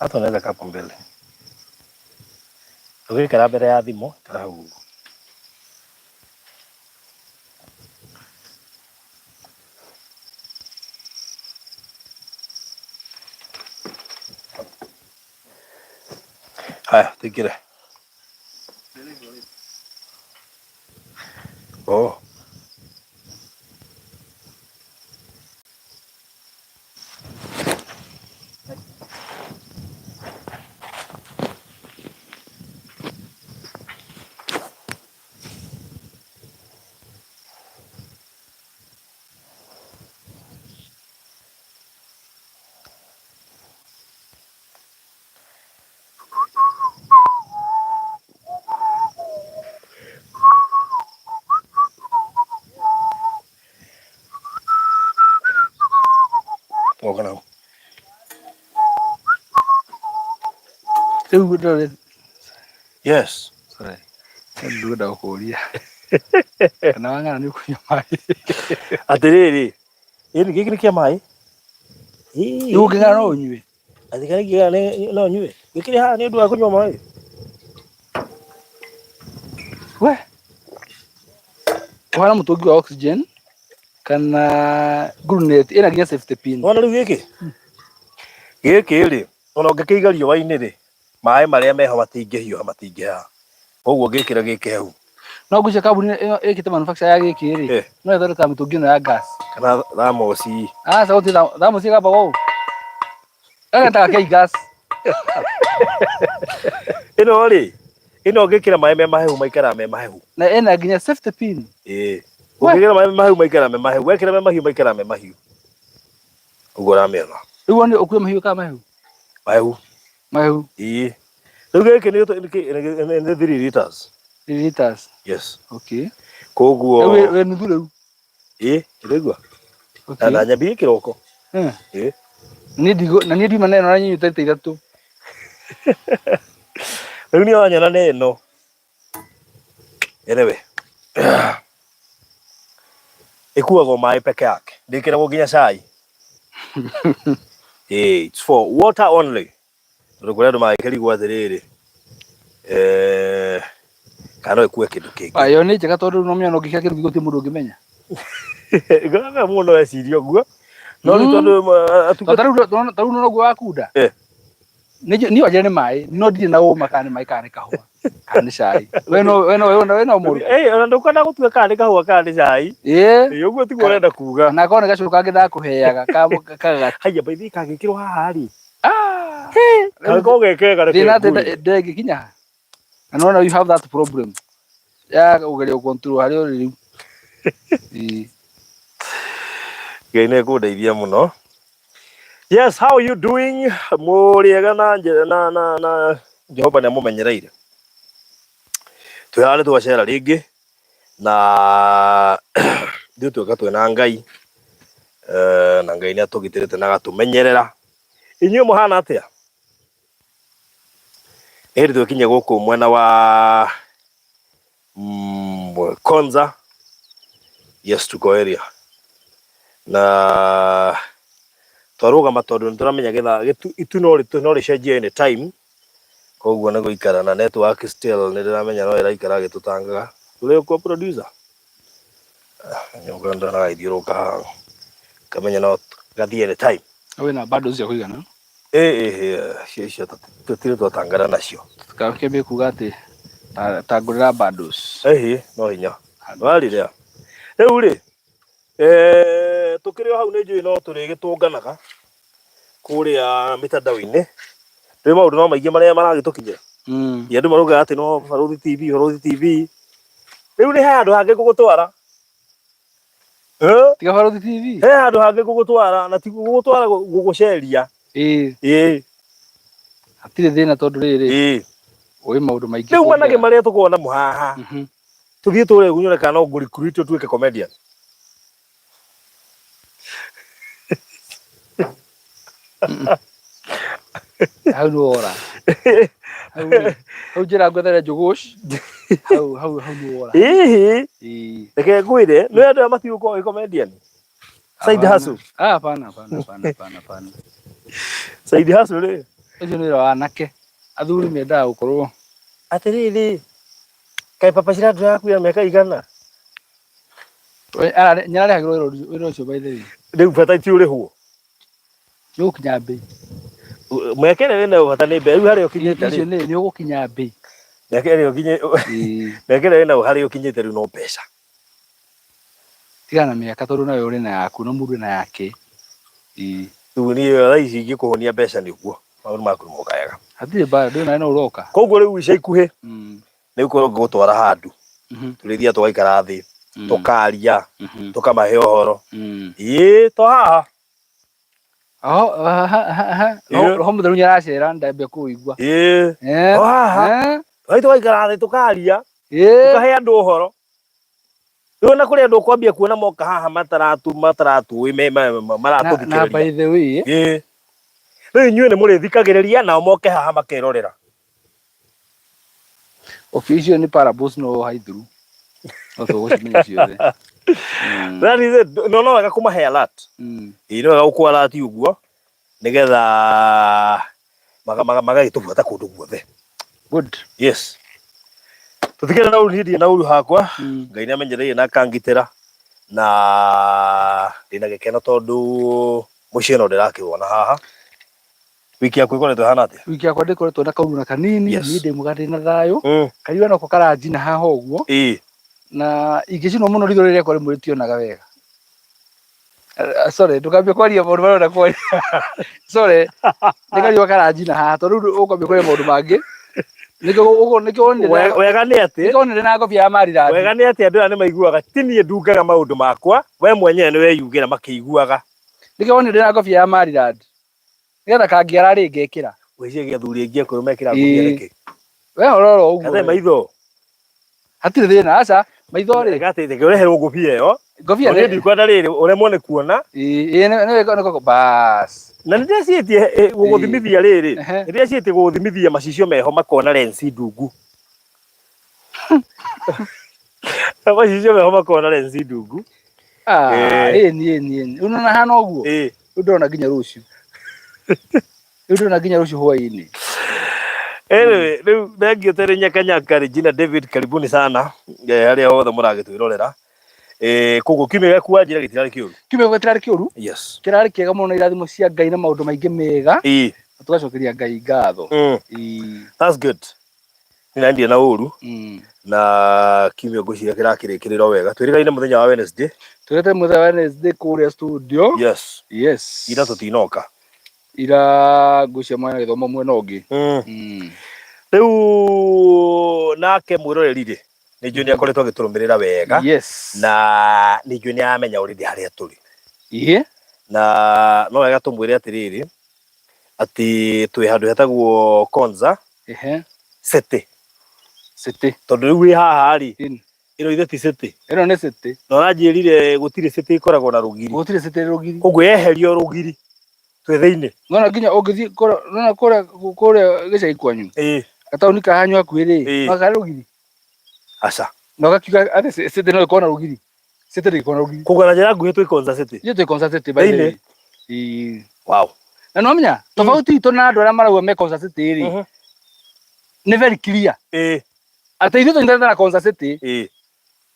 Hata unaweza kaa hapo mbele. Ũgĩikara mbere ya thimũ, ikara hau ũguo. Haya, tũingĩre. Oh. Woka nau. Rĩu ndore. Yes. Sorry. Ndĩrenda gũkũria. Kana wang'ana nĩ ũkũnyua maĩ. Atĩrĩrĩ, ĩni gĩkĩ nĩ kĩa maĩ? Rĩu ũngĩng'ana no ũnyue. Atĩ kana ingĩgana no nyue? Gĩkĩrĩ haha nĩ ũndũ wa kũnyua maĩ? We. Ũhana mũtũngi wa oxygen kana guruneti ĩna nginya safety pin. Wona rĩu gĩkĩ? Gĩkĩ rĩ, ona ũngĩkĩiga riũa-inĩ rĩ, maĩ marĩa meho matingĩhiũha matingĩheha. Koguo ũngĩkĩra gĩ kĩhehu. No ngwĩciria kambuni ĩno ĩkĩte manufacture ya gĩkĩ rĩ, Eh. no ĩthondekaga mĩtũngi ĩno ya gas. Kana thamoci. Aca gũtirĩ thamoci ĩgambagwo ũũ. Gaka ta gakei gas. Ĩno rĩ, ĩno ũngĩkĩra maĩ me mahehu maikaraga me mahehu. Na ĩna nginya safety pin. Ĩĩ. Ũngĩkĩra maĩ me mahehu maikaraga me mahehu. Wekĩra me mahiũ maikaraga me mahiũ. Ũguo ũramĩona. Rĩu wone ũkue mahiũ kana mahehu? Mahehu. Mahehu. Ĩĩ. Rĩu gĩkĩ nĩ 3 liters. 3 liters. Yes. Okay. Koguo. Rĩu wĩ nuthu rĩu. Ĩĩ, ndĩraigua. Okay. Na nyambirie kĩroko. Eh. Ĩĩ. Niĩ ndigũ na niĩ ndiuma na ĩno na nyuĩte rita ithatũ. Rĩu niĩ wanyona nĩ ĩno. Anyway. Ĩkuagwo maĩ peke yake. Ndĩkĩragwo nginya cai. Ĩĩ, it's for water only. Tondũ kũrĩ andũ mangĩkĩrigwo atĩrĩrĩ, eh, kana no ĩkue kĩndũ kĩngĩ. Ĩyo nĩ njega tondũ no menya no ngĩkĩra kĩndũ gũtirĩ mũndũ ũngĩmenya. Ngaga mũndũ no ecirie ũguo. No rĩu tondũ Ta rĩu noguo wakunda. Eh. Niĩ wanjĩra nĩ maĩ, no ndirĩ na ũma kana nĩ maĩ kana nĩ kahũa kana nĩ cai. We no we no we no mũndũ. Eh, ona ndũkwenda gũtua kana nĩ kahũa kana nĩ cai. Ĩĩ. Ĩĩ, ũguo tiguo ũrenda kuga. Na korwo nĩ gacũrũ kangĩ ndakũheaga ka kagati. Haiya, by the way kangĩkĩrwo haha rĩ. Ah. Kangĩkorwo ge kega reke Thĩna atĩ ngwĩre. ndĩngĩkinya ha. Na nĩwona you have that problem ya kũgeria gũ-control harĩa ũrĩ rĩu. Ĩĩ. Ngai nĩ ekũndeithia mũno. Yes, how are you doing? Mũrĩega na na na na Jehova nĩ amũmenyereire. Twĩ haha nĩ twacera rĩngĩ na ithuĩ tweka twĩna Ngai eh, na Ngai nĩ atũgitĩrĩte na agatũmenyerera. Inyuĩ mũhana atĩa? Nĩ hĩndĩ twĩkinye gũkũ mwena wa Konza. Yes, tuko area na twarũgama tondũ nĩ tũramenya gĩthaa itu no rĩcenjie any time, koguo nĩ gũikara na network still nĩ ndĩramenya no ĩraikara ĩgĩtũtangaga. Tũrĩ kwa producer? Nyũmba ndona gagĩthiũrũrũka haha ngamenya no gathiĩ any time. Wĩna bundles cia kũigana? Ĩĩ ĩĩ icio tũtirĩ twatangana nacio. Tũtikambie kuga atĩ ta ngũrĩra bundles. Ĩhĩ no hinya. Warĩrĩa. Rĩu rĩ tũkĩrĩ o hau nĩ njũĩ no tũrĩgĩtũnganaga kũrĩa mĩtandao-inĩ. Rĩu maũndũ no maingĩ marĩa maragĩtũkinyĩra. Andũ maraugaga atĩ no Barũthi TV, Barũthi TV. Rĩu nĩ he handũ hangĩ ngũgũtwara. Eh? Tiga Barũthi TV. He handũ hangĩ ngũgũtwara na ti gũgũtwara gũgũceria. Ĩĩ. Ĩĩ. Hatirĩ thĩna tondũ rĩrĩ. Ĩĩ. Ũĩ maũndũ maingĩ. Rĩu managĩ marĩa tũkoragwo namo haha. Tũthiĩ tũrĩa gunyore kana no ngũ-recruit ũtuĩke comedian. Hau nĩ wora. Hau hau njĩra ngwethere njũgũci. Hau hau hau nĩ wora. Ĩhĩ. Ĩĩ. Reke ngwĩre, nĩ andũ aya matiĩ gũkorwo wĩ comedian. Side hustle. Ah, hapana hapana hapana hapana hapana. Side hustle rĩ. Ũcio nĩ wĩra wa anake. Athuri mendaga gũkorwo Atĩrĩrĩ, kaĩ Papa Shirandula yaku ya mĩaka igana? Nyararĩhagĩrwo wĩra ũcio by the way. Rĩu bata ti ũrĩhwo. Nĩ ũgũkinya mbei. Mĩaka ĩrĩa wĩnayo bata nĩ mbei. Rĩu harĩa ũkinyĩte rĩ. Icio nĩ ũgũkinya mbei. Mĩaka ĩrĩa ũkinyĩte, mĩaka ĩrĩa wĩnayo harĩa ũkinyĩte rĩu no mbeca. Tigana na mĩaka tondũ nawe ũrĩ na yaku na mũndũ ena yake. Ĩĩ. Rĩu niĩ thaa ici ingĩkũhũnia mbeca nĩ ũguo maũndũ maku nĩ moka wega. Hatirĩ mbara, ndũĩ nawe no ũroka. Koguo rĩu ica ikuhĩ nĩ gũkorwo ngĩgũtwara handũ tũrĩthiaga tũgaikara thĩ tũkaria tũkamahe ũhoro. Ĩĩ to haha. Roho Mũtheru nĩ aracera ndambia kũigua. Ĩĩ. To haha. Tũgathiĩ tũgaikara thĩ tũkaria tũkahe andũ ũhoro. Rĩu ona kũrĩ andũ ũkwambia kuona moka haha mataratu mataratũĩ maratũthikĩrĩria. Na by the way. Ĩĩ. Rĩu inyuĩ nĩ mũrĩthikagĩrĩria nao moke haha makerorera. Okay, icio nĩ parables no haithuru. No tũgũcimenya ciothe. That is it. No no wega kũmahe alert. Ĩĩ no wega gũkũ alert ũguo nĩgetha magagĩtũbuata kũndũ guothe. Good. Yes. Tũtikĩrĩ na ũru niĩ ndirĩ na ũru hakwa. Ngai nĩ amenyereire na akangitĩra na ndĩna gĩkeno tondũ mũciĩ no ndĩrakĩwona haha. Wiki yaku ĩkoretwo ĩhana atĩa? Wiki yakwa ndĩkoretwo na kaũru na kanini. Niĩ ndĩ mwega ndĩ na thayũ. Kariũa noko karanjina haha ũguo. Na ingĩcinwo mũno ritho rĩrĩ rĩakwa rĩmwe rĩtionaga wega. Sorry, ndũkambie kwaria maũndũ marĩa ũrenda kwaria. Sorry, nĩ kariũa karanjina haha tondũ rĩu ũkwambia kwaria maũndũ mangĩ. Nĩkĩo wonire Wega nĩ atĩ nĩkĩo wonire na ngobia ya Maryland. Wega nĩ atĩ andũ aya nĩ maiguaga ti niĩ ndungaga maũndũ makwa, we mwenyewe nĩ weyugĩra makĩiguaga. Nĩkĩo wonire na ngobia ya Maryland. Nĩgetha kangĩara rĩ ngekĩra. Wĩciria athuri aingĩ akũrũ mekĩraga ngobia nĩkĩ? We hora oro ũguo. Gathe maitho. Hatirĩ thĩna aca maitho rĩ. Gathe reke ũreherwo ngobia ĩyo. Ngobia nĩ. Ndikwenda rĩrĩ ũremwo nĩ kuona. Ĩĩ nĩ bas. Na nĩ ndĩrecirĩtie gũgũthimithia rĩrĩ. Nĩ ndĩrecirĩtie gũgũthimithia macicio meho makona lensi ndungu. Macicio meho makona lensi ndungu. Ah, ĩni ĩni ĩni. Unaona hana ũguo? Ĩĩ. Rĩu ndĩrona nginya rũciũ. Rĩu ndĩrona nginya rũciũ hwaĩ-inĩ. Anyway, rĩu thengiũ Terĩ Nyakanyaka Regina David, karibuni sana harĩa hothe mũragĩtwĩrorera. Koguo kiumia gĩaku wanjĩra gĩtirarĩ kĩũru. Kiumia gĩakwa gĩtirarĩ kĩũru. Yes. Kĩrarĩ kĩega mũno na irathimo cia Ngai na maũndũ maingĩ mega. Ĩĩ. Na tũgacokeria Ngai ngatho. Ĩĩ. That's good. Niĩ na ndirĩ na ũru. Na kiumia ngwĩciria kĩrakĩrĩkĩrĩra wega. Twĩrĩgaine mũthenya wa Wednesday. Twĩrĩte mũthenya wa Wednesday kũrĩa studio. Yes. Yes. Ira tũtinoka. Ira ngwĩciria mwana gĩthomo mwena ũngĩ. Rĩu nake mwĩroreri rĩ, nĩ njũĩ nĩ akoretwo agĩtũrũmĩrĩra wega. Yes. Na nĩ njũĩ nĩ aramenya already harĩa tũrĩ. Ĩĩ. Na no wega tũmwĩre atĩrĩrĩ, atĩ twĩ handũ hetagwo Konza. Ehe. City. City. Tondũ rĩu wĩ haha rĩ, ĩno ithe ti city. Ĩno nĩ city. Na ũranjĩrire gũtirĩ city ĩkoragwo na rũgiri. Gũtirĩ city rũgiri. Koguo yeherio rũgiri twĩ thĩinĩ. Nona nginya ũngĩthiĩ nona kũrĩa kũrĩa gĩcagi kwanyu. Ĩĩ. Gataũni ka hanyu hakuhĩ rĩ, no karĩ rũgiri. Aca. Na ũgakiuga atĩ city no ĩkorwo na rũgiri. City ndĩngĩkorwo na rũgiri. Koguo na njĩra nguhĩ twĩ Konza City. Ithuĩ twĩ Konza City by the way. Ĩĩ. Wow. Na nĩwamenya tofauti itũ na andũ arĩa marauga me Konza City rĩ, nĩ very clear. Ĩĩ. Atĩ ithuĩ tũnyitanĩte na Konza City. Ĩĩ.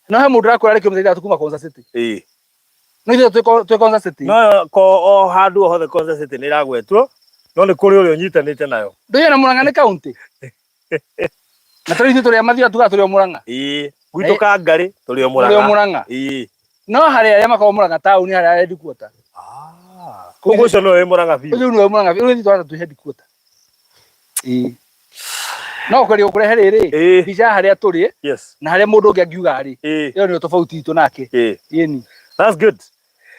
No he mũndũ ũrakwĩra rĩ kilomita ithathatũ kuma Konza City. Ĩĩ. No ithuĩ twĩ Konza City. No ko o handũ o hothe Konza City nĩ ĩragwetwo, no nĩ kũrĩ ũrĩa ũnyitanĩte nayo. Ndũĩ ona Murang'a nĩ county. Na tũrĩ ithuĩ tũrĩ a Mathira tugaga tũrĩ o Murang'a. Ĩĩ. Gwitũ Kangarĩ tũrĩ o Mũrĩ o Murang'a. Murang'a. Ĩĩ. No harĩ arĩa makoragwo Murang'a taũni harĩa headquarter. Ah. Koguo ũcio no wĩ Murang'a biũ. Ũcio nĩwe Murang'a biũ. Rĩu ithuĩ tũrata twĩ headquarter. Ĩĩ. No kũgeria gũkũrehe rĩrĩ, mbica ya harĩa tũrĩ Yes. na harĩa mũndũ ũngĩ angiuga arĩ. Ĩĩ. Ĩyo nĩyo tofauti itũ nake. Ĩĩ. Ĩni. That's good.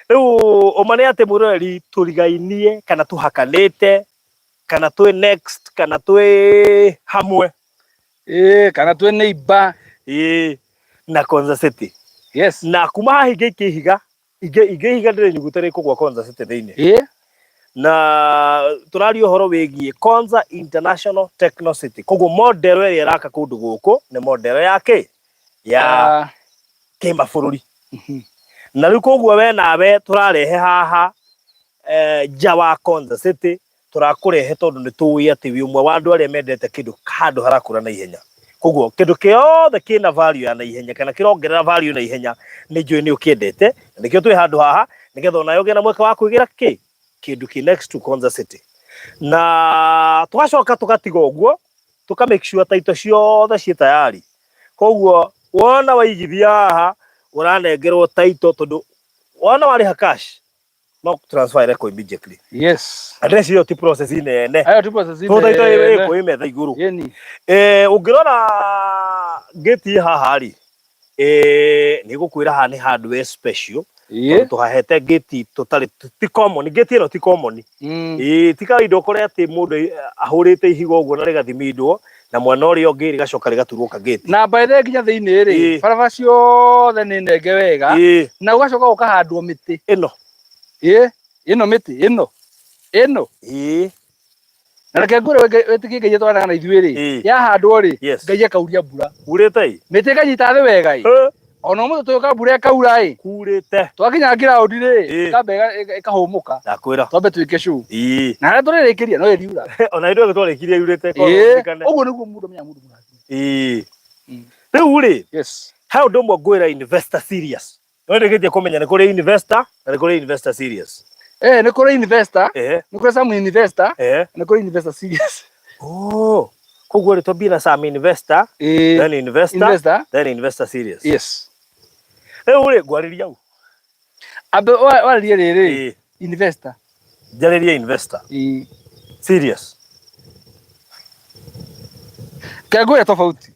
Rĩu ũma nĩ atĩ mwĩroreri tũrigainie kana tũhakanĩte kana twĩ next kana twĩ hamwe. Ĩĩ, kana twĩ neighbor. Ĩĩ. Na Konza City. Yes. Na kuma haha ingĩikia ihiga, ingĩ ihiga ndĩrĩnyugute rĩkũgwa Konza City thĩinĩ. Ĩĩ. Na tũraria ũhoro wĩgiĩ Konza International Techno City. Koguo model ĩrĩa ĩraka kũndũ gũkũ nĩ model ya kĩ? Ya kĩmabũrũri. Na rĩu koguo we nawe tũrarehe haha nja wa Konza City Tũrakũrehe tondũ nĩ tũĩ atĩ wĩ ũmwe wa andũ arĩa mendete kĩndũ handũ harakũra na ihenya. Koguo kĩndũ kĩothe kĩna value ya na ihenya kana kĩrongerera value na ihenya, nĩ njũĩ nĩ ũkĩendete, na nĩkĩo twĩ handũ haha nĩgetha onawe ũgĩe na mweke wa kwĩgĩra kĩ kĩndũ kĩ next to Konza City. Na tũgacoka tũgatiga ũguo, tũka make sure title ciothe ciĩ tayari. Koguo wona waigithia haha, ũranengerwo title, tondũ wona warĩha cash, no transfer ĩrekwo immediately. Address ĩyo ti process nene. Ayo ti process. Tondũ title nene. ĩkũ ĩ metha igũrũ. Yeni. Ũngĩrora gate haha rĩ, nĩ gũkwĩra haha nĩ handũ he special, tondũ tũhahete gate tũtarĩ, ti common. Gate ĩno ti common. Ĩĩ, ti kawaida ũkore atĩ mũndũ ahũrĩte ihiga ũguo na rĩgathimindwo na mwena ũrĩa ũngĩ, rĩgacoka rĩgaturwo kagate. Na by the way, nginya thĩinĩ rĩ, barabara ciothe nĩ nenge wega, na ũgacoka ũkahandwo mĩtĩ. Ĩno. Ĩ ĩno mĩtĩ ĩno ĩno. Na reke ngwĩre, wĩtĩkie Ngai atwaranaga na ithuĩ rĩ, yahandwo rĩ, Ngai akauria mbura. Urĩte ĩ. Mĩtĩ ĩkanyita thĩ wega ĩ. Ona ũmũthĩ tũgĩũka mbura ĩkaura ĩ. Kurĩte. Twakinya ground rĩ, ĩkamba ĩkahũmũka. Ndakwĩra. Twambe twĩke show. Na harĩa tũrĩrĩkĩria no ĩriura. Ona ithuĩ twarĩkirie yurĩte, korwo ũririkane. Ũguo nĩguo mũndũ amenyaga mũndũ mũrathime. Rĩu rĩ, he ũndũ ũmwe ngwĩra investor serious. No ndĩkĩtie kũmenya nĩ kũrĩ investor na nĩ kũrĩ investor serious. Nĩ kũrĩ investor, nĩ kũrĩ some investor, nĩ kũrĩ investor serious. Oh, koguo rĩ, twambie na some investor, then investor, investor, then investor serious. Yes. Rĩu rĩ, ngwarĩria au. Ambe warĩrie rĩrĩ, investor. Njarĩrie investor serious. Kengwĩre tofauti.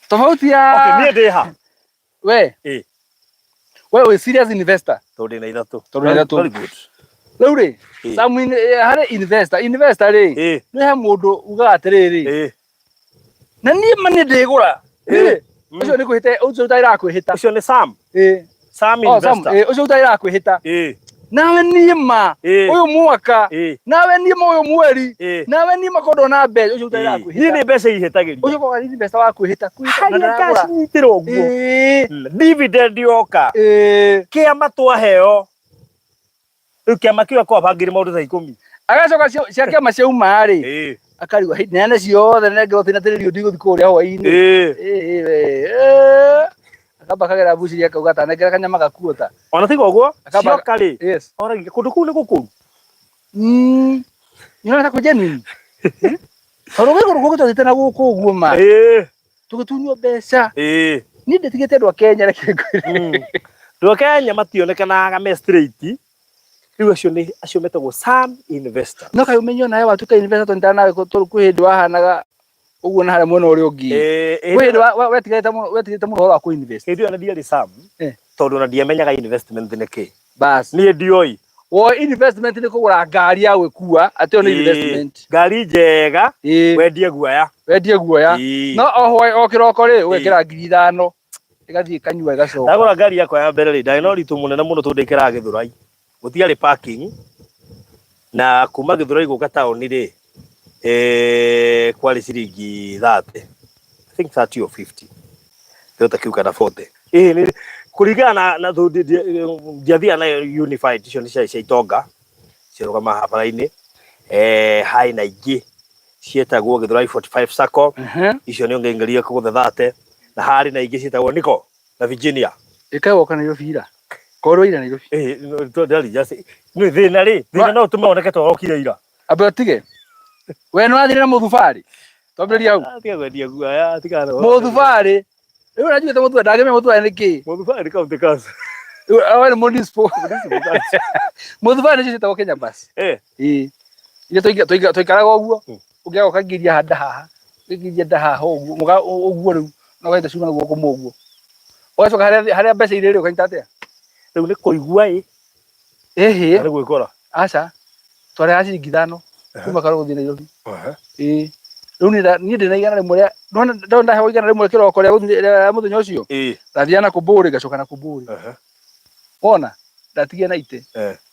Tofauti ya Okay, niĩ ndĩ ha? We. We wĩ serious investor. Tondũ ndĩna ithatũ. Tondũ ndĩna ithatũ. Very good. Rĩu rĩ, some harĩ investor, investor rĩ, nĩ he mũndũ ugaga atĩrĩrĩ, na niĩ ma nĩ ndĩgũra. Rĩ, ũcio nĩ kwĩhĩta, ũcio ũtarĩ Ũcio nĩ Sam. Sam Oh, Sam, investor. Ũcio ũtarĩ kwĩhĩta. Nawe niĩ ma ũyũ mwaka, nawe niĩ ma ũyũ mweri, nawe niĩ ma ko ndona mbeca, ũcio ũtarĩ Niĩ kwĩhĩta. nĩ mbeca ihĩtagĩria. Ũcio koga nĩ investor wa kwĩhĩta, kwĩhĩta na Harĩa ndaragũra. ngacinyitĩra ũguo. Dividend yoka. Kĩama twaheo. Rĩu kĩama kĩu akorwo bangĩire maũndũ ta 10. Agacoka cia kĩama ciauma rĩ, akarigwo, "Hĩ, neane ciothe nengerwo tĩna tĩrĩrio ndigũthiĩ kũrĩa hwaĩ-inĩ." Akamba akagera mbucĩrĩ akauga tanengera kanyama gakuota. Ona tiga ũguo, cioka rĩ, oragia kũndũ kũu nĩ gũkũru. Nĩũrona ta kwĩ genuine? Tondũ gwĩ kũndũ kũngĩ twathiĩte na gũkũ ũguo ma, tũgĩtunywo mbeca. Niĩ ndĩtigĩte andũ a Kenya, reke ngwĩre. Andũ a Kenya mationekanaga me straight. Rĩu acio nĩ acio metagwo some investor. No kaĩ ũmenye onawe watuĩka investor, tondũ nawe kwĩ hĩndĩ wahanaga ũguo na harĩa mwena ũrĩa ũngĩ. Kwĩ hĩndĩ wetigarĩte mũno, wetigĩrĩte mũno ũhoro wa kũ-invest. Hĩndĩ ĩyo na ndiarĩ Sam, tondũ ona ndiamenyaga investment nĩ kĩ. Bas. Niĩ ndioĩ. Wo investment nĩ kũgũra ngari ya gwĩkua, atĩ ĩyo nĩ investment. Ngari njega, wendie guoya. Wendie guoya. No o hwaĩ, o kĩroko rĩ, ũgekĩra 5,000 ĩgathiĩ ĩkanyua ĩgacoka. Ndagũra ngari yakwa ya mbere rĩ, ndarĩ na ũritũ mũnene mũno tondũ ndaikaraga Gĩthũrai. Gũtiarĩ parking, na kuma Gĩthũrai gũka taũni rĩ, kwarĩ ciringi 30. I think 30 or 50. Kĩndũ ta kĩu kana 40. Nĩ kũringana na tondũ ndiathiaga nayo unified, icio nĩ cia itonga ciarũgamaga haha bara-inĩ. Harĩ na ingĩ cietagwo Gĩthũrai 45 Sacco, icio nĩ ũngĩaingĩrire kũgũtha 30, na harĩ na ingĩ ciĩtagwo Niko na Virginia. Ĩkaĩ woka Nairobi ira? Korwo ira Nairobi. Ndarĩ just nĩ thĩna rĩ, thĩna no ũtũme woneke ta ũrokire ira. Ambe ũtige. We nĩ wathire na mũthubarĩ? Twambĩrĩrie hau. Tiga kwendia guoya, tiga na Mũthubarĩ. Rĩu ũranjugĩte mũthubarĩ, ndangĩmenya mũthubarĩ nĩ kĩ? Mũthubarĩ nĩ county council. Rĩu, we nĩ municipal. Mũthubarĩ nĩcio ciĩtagwo Kenya Bus. Ĩĩ. Iria twaikaraga ũguo, ũngĩaga ũkaingĩria nda haha, ũkaingĩria nda haha ũguo, ũguo rĩu, na ũkanyita cuma na guoko kũmwe ũguo. Ũgacoka harĩa mbeca irĩ rĩ, ũkanyita atĩa? Rĩu nĩ kũigua ĩ. Ĩhĩ. Na nĩ gwĩkora. Aca. Twarĩhaga ciringi 5 kuma Karũgũ gũthiĩ Nairobi. Ĩĩ. Rĩu niĩ ndĩna 100 rĩa, ndona ndaheo 100 kĩroko rĩa gũthiĩ rĩa mũthenya ũcio. Ndathiaga na kũmbũrĩ, ngacoka na kũmbũrĩ. Wona? Ndatigia na ite.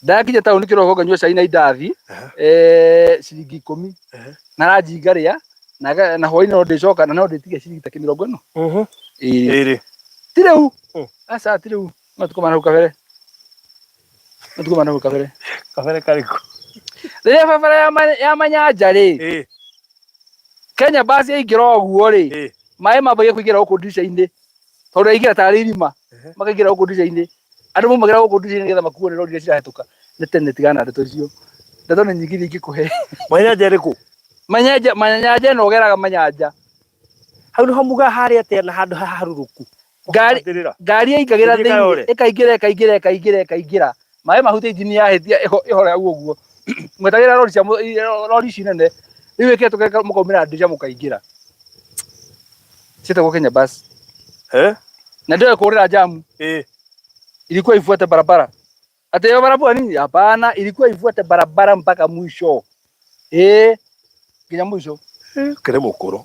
Ndakinya taũni kĩroko nganyua cai na indathi, ciringi 10. Na ranji ngarĩa, na hwaĩ-inĩ no ndĩcoka na no ndĩtigia ciringi ta 40. Ĩĩ. Ĩrĩ. Ti rĩu. Aca, ti rĩu. Matukũ ma nahau kabere. Matukũ ma nahau kabere. Kabere karĩkũ? Rĩrĩa barabara ya Manyanja rĩ, Kenya Bus yaingĩra ũguo rĩ, maĩ mambagia kũingĩra gũkũ ndirica-inĩ, tondũ yaingĩra tarĩ irima, makaingĩra gũkũ ndirica-inĩ. Andũ maumagĩra gũkũ ndirica-inĩ nĩgetha makuo nĩ rori iria cirahĩtũka. Nĩ tene tigana na ndeto icio. Ndeto nĩ nyingĩ iria ingĩkũhe. Manyanja ĩrĩkũ? Manyanja, Manyanja ĩno ũgeraga Manyanja. Hau nĩho mugaga harĩa atĩa na handũ haharũrũku. Ngari Ũkahatĩrĩra. ngari yaingagĩra Gũthiĩ thĩinĩ Kayore. ĩkaingĩra ĩkaingĩra ĩkaingĩra ĩkaingĩra maĩ mahutia injini yahĩtia ĩhore hau ũguo mwetagĩra rori cia rori ici nene rĩu ĩkĩhetũka mũkaumĩra ndirica mũkaingĩra ciĩtagwo Kenya Bus. Eh? Na ndio kũrĩra jamu. Ilikuwa ifuate barabara. Ati hiyo barabara nini? Hapana, ilikuwa ifuate barabara mpaka mwisho. Nginya mwisho. Kĩrĩ mũkũrũ.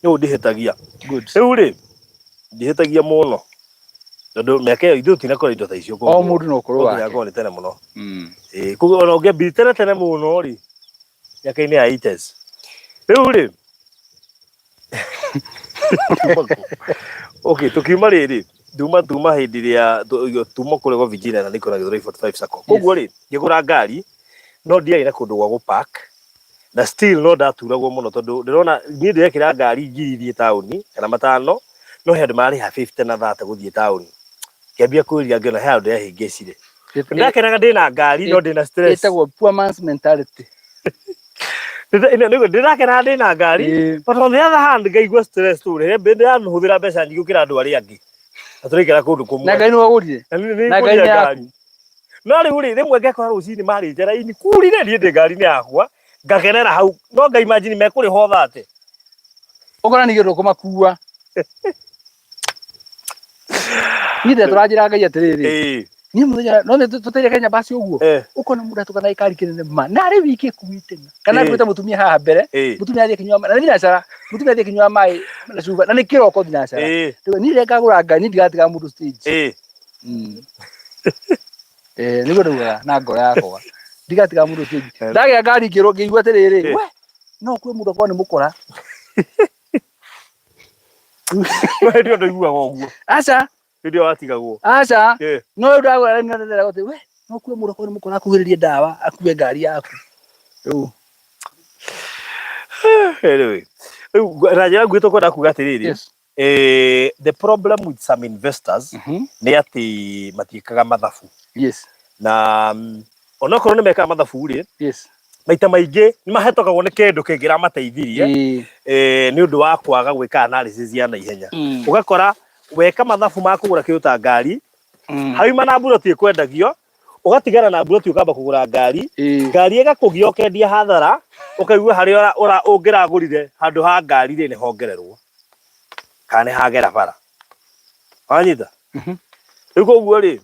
Rĩu ndihĩtagia. Good. Rĩu rĩ, ndihĩtagia mũno. Tondũ mĩaka ĩyo ithuĩ tũtinakora indo ta icio. O mũndũ na ũkũrũ wake. Yakorwo nĩ tene mũno. Koguo ona ũngĩambiri tene tene mũno rĩ, mĩaka-inĩ ya 80s. Rĩu rĩ, okay, tukiuma rĩrĩ, tuma hĩndĩ ĩrĩa tuma kũrĩa gwa Virginia na nĩkũ na Githurai 45 Sacco. Koguo rĩ, ngĩgũra ngari, no ndiarĩ na kũndũ gwa gũpark, na still no ndaturagwo mũno tondũ ndĩrona niĩ ndĩrekĩra ngari ngiri thiĩ taũni kana matano, no he andũ mararĩha 50 na 30 gũthiĩ taũni. Ngĩambia kwĩrira ngĩona he handũ ndĩrehĩngĩcire. Ndakenaga ndĩna ngari no ndĩna stress. Ĩtagwo poor man's mentality. Ndĩrakenaga ndĩna ngari, but on the other hand ngaigua stress tu rĩrĩa ndĩrahũthĩra mbeca nyingĩ gũkĩra andũ arĩa angĩ. Na tũraikara kũndũ kũmwe. Na ngai nĩ wagũrire. Na nĩ Na ngai ngũrire nĩ yaku. ngari. No rĩu rĩ, rĩmwe ngekora rũcinĩ marĩte raini kurire niĩ ndĩ ngari-inĩ yakwa, ngakenera hau, no nga imagine mekũrĩha o thate. Ũkona ningĩ ndũkũmakua. Niĩ ndĩratũranjĩra Ngai atĩrĩrĩ, niĩ mũthenya no nĩ tũteire Kenya basi ũguo, ũkona mũndũ atuka na gĩkari kĩnene ma, na arĩ wiki ĩkuĩte ma. Kana akuĩte mũtumia haha mbere, mũtumia athiĩ akĩnyua na nĩ thinacara, mũtumia athiĩ akĩnyua maĩ na cuba, na nĩ kĩroko thinacara. Rĩu niĩ rĩrĩa ngagũra ngari, niĩ ndigatiga mũndũ stage. Nĩguo ndaugaga na ngoro yakwa. Ndigatiga mũndũ stage. Ndagĩa ngari ngĩrwo ngĩigua atĩrĩrĩ, we no kue mũndũ akorwo nĩ mũkora. No hĩndĩ ĩyo ndũiguaga ũguo. Aca. Hĩndĩ ĩyo watigagwo. Aca. No rĩu ndagũra rĩu nĩndĩreragwo atĩ we no kue mũndũ akorwo nĩ mũkora akuhĩrĩrie ndawa akue ngari yaku. Rĩu. Anyway, rĩu na njĩra nguhĩ tũkwenda kuga atĩrĩrĩ, the problem with some investors nĩ atĩ matiĩkaga mathabu. Na onokorwo nĩ mekaga mathabu rĩ, maita maingĩ nĩ mahetũkagwo nĩ kĩndũ kĩngĩramateithirie, nĩ ũndũ wa kwaga gwĩka analysis ya naihenya. Ũgakora weka mathabu ma kũgũra kĩndũ ta ngari, hauma na mburoti ĩkwendagio, ũgatigana na mburoti ũkamba kũgũra ngari, ngari ĩgakũgia ũkendia hathara, ũkaigua harĩa ũngĩragũrire handũ ha ngari rĩ nĩ hongererwo kana nĩ hagera bara. Wanyita? Rĩu koguo rĩ,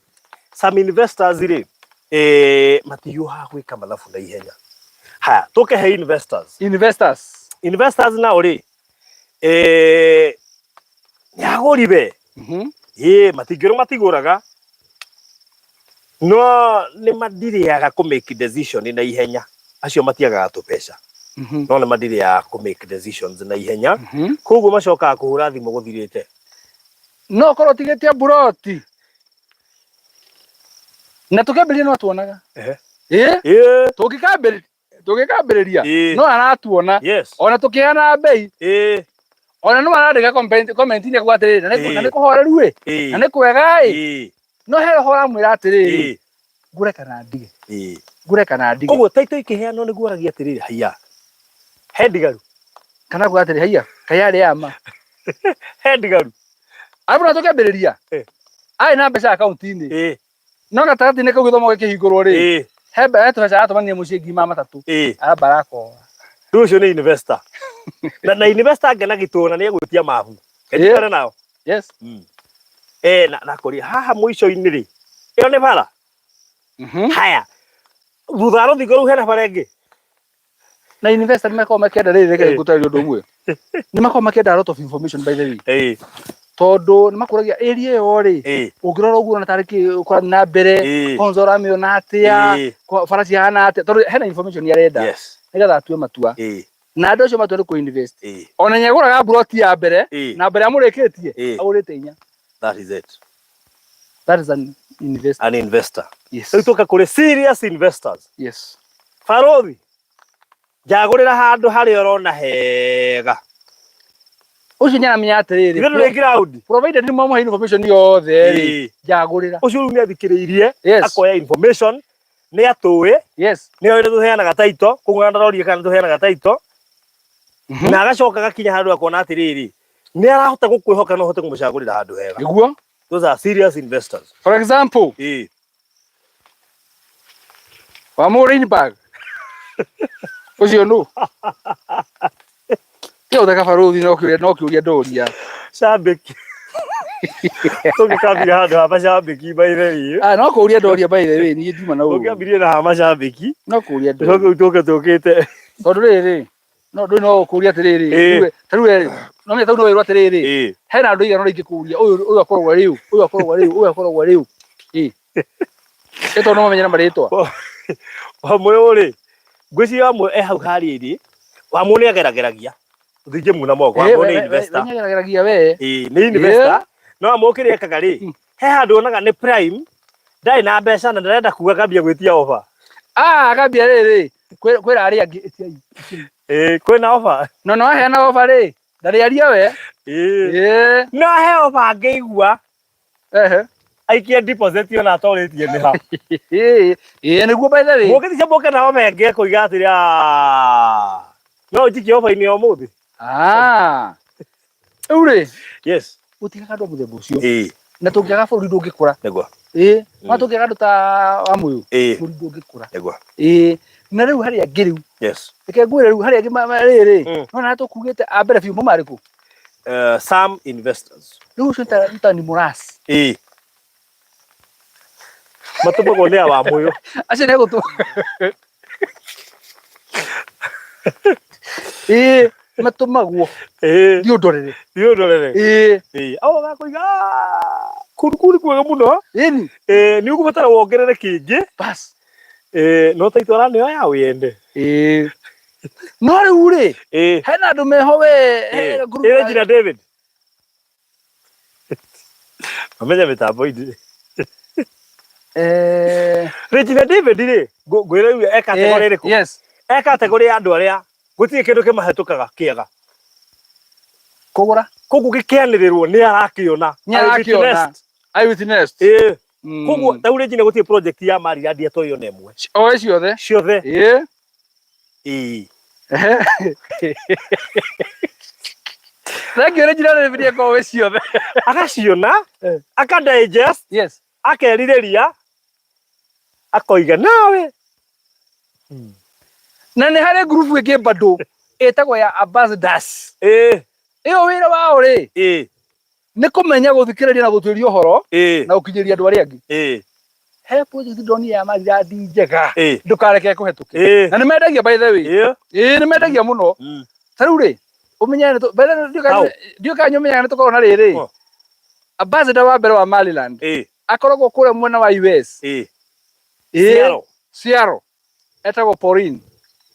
some investors rĩ, matihiũhaga gwĩka mathabu na ihenya. Haya, tũke he investors. Investors. Investors nao rĩ, nĩ agũri we. Matingĩrwo matigũraga, no nĩ madirĩaga kũ make decision na ihenya. Acio matiagaga tũbeca. No nĩ madirĩaga kũ make decisions na ihenya. Koguo macokaga kũhũra thimũ gũthirĩte. No ũkorwo ũtigĩtie mburoti. Na tũkĩambĩrĩria no tuonaga. Tũngĩkambĩrĩria no aratuona. Ona tũkĩheana mbei. Ona no arandĩka comment-inĩ akuga atĩrĩrĩ, na nĩ kũhoreru ĩ, na nĩ kwega ĩ. No he roho ũramwĩra atĩrĩrĩ, ngũre kana ndige. Ngũre kana ndige. Koguo title ikĩheanwo nĩguo oragia atĩrĩrĩ, haiya, he ndigaru. Kana kuga atĩrĩ, haiya, kaĩ arĩ ama. He ndigaru. Arabu na tũkĩambĩrĩria, arĩ na mbeca akaunti-inĩ. No gatagatĩ-inĩ kau gĩthomo gĩkĩhingũrwo rĩ, he tũbeca aratũmanire mũciĩ ngiri magana matatũ. Aramba arakora. Rĩu ũcio nĩ investor. Na investor angĩona gĩtũna nĩ egwĩtia mabu. Kĩnjikare nao. Na kũrĩ haha mũico-inĩ rĩ, ĩyo nĩ bara. Haya. Thutha wa rũthingo rũu hena bara ĩngĩ. Na investor nĩ makoragwo makĩenda rĩrĩ, reke ngũtarĩrie ũndũ ũmwe. Nĩ makoragwo makĩenda a lot of information by the way. Tondũ nĩ makũragia area ĩyo rĩ, ũngĩrora ũguo ũrona tarĩ kĩ ũkũrathiĩ na mbere, kwanza ũramĩona atĩa, bara cihana atĩa, tondũ hena information arenda. Nĩgetha atue matua. Na andũ acio matua nĩ kũ-invest. Ona nĩ agũraga mburoti ya mbere, na mbere amũrĩkĩtie, agũrĩte inya. That is it. That is an investor. An investor. Yes. Rĩu tũka kũrĩ serious investors. Yes. Barothi, njagũrĩra handũ harĩa ũrona hega. Ũcio nĩ aramenya atĩrĩrĩ, Ithe ndũrĩ ground. Provided nĩ mwamũhe information yothe rĩ, Ĩĩ. njagũrĩra. Ũcio rĩu nĩ athikĩrĩirie, Yes. akoya information, nĩ atũĩ, Yes. nĩ oĩ nĩ tũheanaga title, koguo ona ndarorie kana nĩ tũheanaga title, na agacoka agakinya handũ akona atĩrĩrĩ, nĩ arahota gũkwĩhoka no ũhote kũmũcagũrĩra handũ hega. Nĩguo. Those are serious investors. For example, Ĩĩ. wa Mũrĩinbag ũcio nũ tiga gũtheka barũthi no kĩũria no kĩũria ndũria. Cambĩki. Tũngĩkambia handũ ha macambĩki by the way. Ah, no kũũria ndoria by the way, niĩ nduma na ũru. Tũngĩambirie na ha macambĩki, No kũũria tũcoke ndoria. rĩu tũke tũkĩte. Tondũ rĩrĩ, no ndũĩ no kũũria atĩrĩrĩ, Ĩĩ. ta rĩu we, no menya ta rĩu no wĩrwo atĩrĩrĩ, Ĩĩ. hena andũ aigana ũna ingĩkũria, ũyũ ũyũ akoragwo arĩ ũ, ũyũ akoragwo arĩ ũ, ũyũ akoragwo arĩ ũ. Ĩĩ. Ĩ tondũ no mamenye na marĩtwa. Wamwe rĩ, ngwĩciria Wamwe e hau harĩrĩ, Wamwe nĩ agerageragia. Tũtingĩmuna moko, Wamwe nĩ investor. Wenyegerageragia we. Ĩĩ, nĩ investor. No Wamwe kĩrĩa ekaga rĩ, he handũ onaga nĩ prime, ndarĩ na mbeca na ndarenda kuga akambia gwĩtia offer. Ah, akambia rĩrĩ, kwĩra arĩa angĩ ĩtiai. Ĩtiai. Ĩĩ, kwĩna offer. No no aheana offer rĩ, ndarĩaria we. Ĩĩ. Ĩĩ. No ahe offer angĩigua, Ehe. Aikie deposit ona atorĩtie nĩ ha. Ĩĩ, ĩĩ nĩguo by the way. Mũngĩthiĩ mũke na offer ĩngĩ ekũiga atĩrĩ, "Ah, no ũnjikie offer-inĩ ya ũmũthĩ." Ah. Rĩu rĩ, Yes. gũtigaga andũ a mũthemba ũcio. Ĩĩ. Na tũngĩaga bũrũri ndũngĩkũra. Nĩguo. Ĩĩ, no tũngĩaga andũ ta Wamũyũ, Ĩĩ. bũrũri ndũngĩkũra. Nĩguo. Ĩĩ, na rĩu harĩa angĩ rĩu, Yes. reke ngwĩre rĩu harĩa angĩ rĩrĩ, no na tũkugĩte a mbere biũ mauma arĩkũ? Some investors. Rĩu ũcio nĩ ta Nimuras. Ĩĩ. Matũmagwo nĩ Awamũyũ. Acio nĩ gũtũ. Ĩĩ, matũmagwo. Ĩĩ. Thiĩ ũndorere. Thiĩ ũndorere. Ĩĩ. Ĩĩ. Au agakũiga kũndũ kũu nĩ kwega mũno. Ĩni. Ĩĩ, nĩ ũgũbatara wongerere kĩngĩ. Bas. Ĩĩ, no taitũ aranĩoya ya wĩende. Ĩĩ. No rĩu rĩ, Ĩĩ. hena andũ meho we. Ĩĩ. Ĩĩ, Regina David. Amenya mĩtambo-inĩ. Eh. Regina David rĩ, ngwĩre rĩu e category ĩrĩkũ? Yes. E category ya andũ arĩa gũtirĩ kĩndũ kĩmahĩtũkaga kĩega. Kũgũra. Koguo gĩkĩanĩrĩrwo nĩ arakĩona. Nĩ arakĩona. I witnessed. Ĩĩ. Koguo ta rĩu Regina gũtirĩ project ya Maryland atoĩ ona ĩmwe. Oĩ ciothe. Ciothe. Ĩĩ. Ĩĩ. Thank you Regina David akorwo ciothe. Agaciona, aka digest, Yes. akerirĩria, akoiga nawe. Na nĩ harĩ ngurubu ĩngĩ bado ĩtagwo ya ambassadors. Ĩĩ. Ĩyo wĩra wao rĩ, Ĩĩ. nĩ kũmenya gũthikĩrĩria na gũtuĩria ũhoro Ĩĩ. na gũkinyĩria andũ arĩa angĩ. Ĩĩ. He project ndonire ya Maryland njega, Ĩĩ. ndũkareke kũhetũke. Ĩĩ. Na nĩ mendagia by the way. Ĩĩ. Ĩĩ nĩ mendagia mũno. Ta rĩu rĩ, ũmenye nĩ by the way Hau. ndiũĩ kana nĩũmenyaga nĩ tũkoragwo na rĩrĩ. Oh. Ambassador wa mbere wa Maryland Ĩĩ. akoragwo kũrĩa mwena wa US. Ĩĩ. Ĩĩ. Seattle. Seattle. Etagwo Pauline.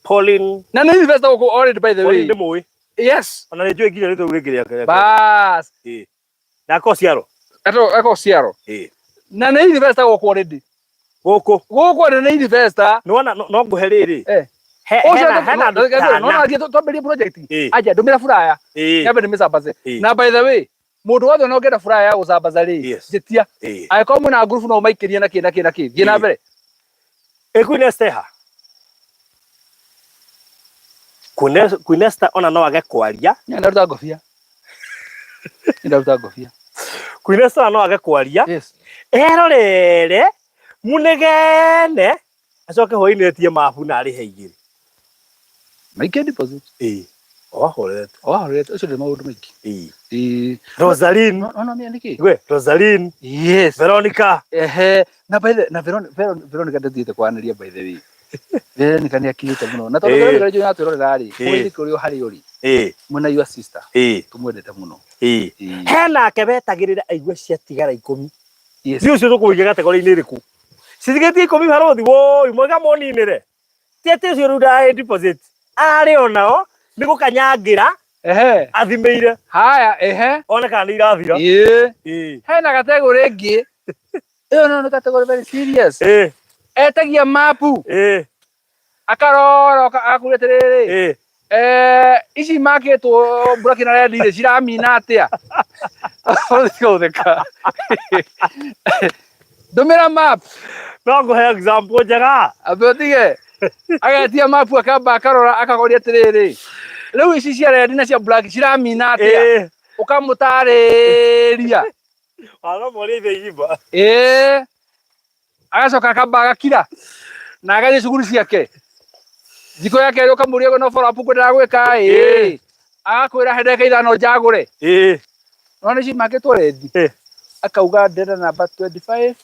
Pauline. Na nĩ investor gũkũ already by the way. Pauline ndĩmũĩ. Yes. Ona nĩ njũĩ nginya rĩtwa rĩu rĩngĩ rĩake. Bas. Ĩĩ. Na akorwo Seattle. Etagwo akoragwo Seattle. Ĩĩ. Na nĩ investor gũkũ already. Gũkũ. Gũkũ already nĩ investor. Nĩwona no ngũhe rĩrĩ. Eh. He hena hena andũ Ũcio no tana. athiĩ twambĩrĩrie project. Ĩĩ. Anja ndũmĩra furaya. Ĩĩ. Nyambe ndĩmĩcambace. Ĩĩ. Na by the way, mũndũ wothe ona ũngĩenda furaya ya gũcambaca rĩ, Yes. njĩtia. Ĩĩ. Angĩkorwo mwĩna ngurubu no ũmaikĩrie na kĩ na kĩ na kĩ. Thiĩ na Ĩĩ. mbere. Ĩ Queen Esther ha? Queen Esther ona no age kwaria. Nĩ ndaruta ngobia. Nĩ ndaruta ngobia. Queen Esther ona no age kwaria. Yes. Erorere munegene acoke hwainĩ etie mabu na arĩhe igĩrĩ. Maike deposit. Ĩĩ. Wahorete. Wahorete ũcio ndĩ maũndũ maingĩ. Ĩĩ. Ĩĩ. Rosaline. No no nĩ nĩkĩ? Gwe, Rosaline. Yes. Veronica. Ehe. Na by the na Veronica Veronica ndathiĩte kwaranĩria by the way. Veronica nĩ akirĩte mũno. Na tondũ Ĩĩ. Veronica nĩ atwĩrorera rĩ, Ĩĩ. kũrĩ kũrĩ harĩ ũrĩ. Ĩĩ. Mwena your sister. Ĩĩ. Tũmwendete mũno. Ĩĩ. Ĩĩ. Henake wetagĩrĩra aigue ciatigara ikũmi. Yes. Nĩ ũcio tũkũiga kategori-inĩ ĩrĩkũ? Citigĩtie ikũmi barothi woi mwega moninĩre. Ti atĩ ũcio rĩu ndarĩ deposit. Arĩ onao nĩ gũkanyangĩra Ehe. athimĩire Haya, ehe. one kana nĩ irathira. Ĩĩ. Ĩĩ. Hena kategori ĩngĩ. Ĩyo no nĩ category very serious. Ĩĩ. Etagia mapu. Ĩĩ. Akarora agakuria atiriri, ici makĩtwo black na red rĩ, ciramina atĩa? Ũthika ndũmĩra map. No ngũhe example njega. Ambe ũtige agetia map, akamba akarora, akagoria atĩrĩrĩ, rĩu ici cia red na cia black ciramina atĩa? Ũkamũtarĩria. Wano mũria ithe igima. Ĩĩ, agacoka akamba agakira na agathiĩ cukuru ciake. Thikũ ya kerĩ ũkamũria, no follow up ngwendaga gwĩka? Ĩĩ, agakwĩra he ndagĩka 5 njagũre. Nona ici makĩtwo red? Akauga ndĩrenda namba 25,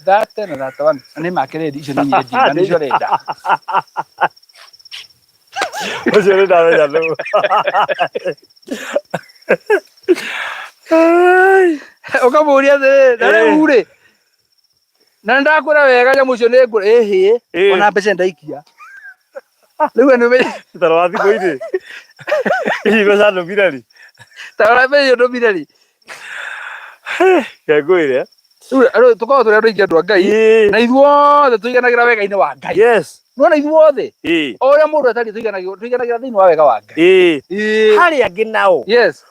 30 na 31, na nĩ make red icio nĩ nyendi na nĩcio arenda. Ũcio nĩ ndamenya nũ. Ũkamũria atĩrĩrĩ, na rĩu rĩ, na nĩ ndakwĩra wega nyamũ icio nĩ ngũrĩ ĩhĩ, ona mbeca ndaikia rĩu we nĩ Taro wa thimũ-inĩ. Hihi mbeca ndũmire rĩ? Ta mbeca icio ndũmire rĩ? Ke ngwĩre. Rĩu tũkoragwo tũrĩ andũ aingĩ, andũ a Ngai, na ithuothe tũiganagĩra wega-inĩ wa Ngai. Nona ithuothe, o ũrĩa mũndũ atariĩ, tũiganagĩra thĩinĩ wa wega wa Ngai. Harĩ angĩ nao,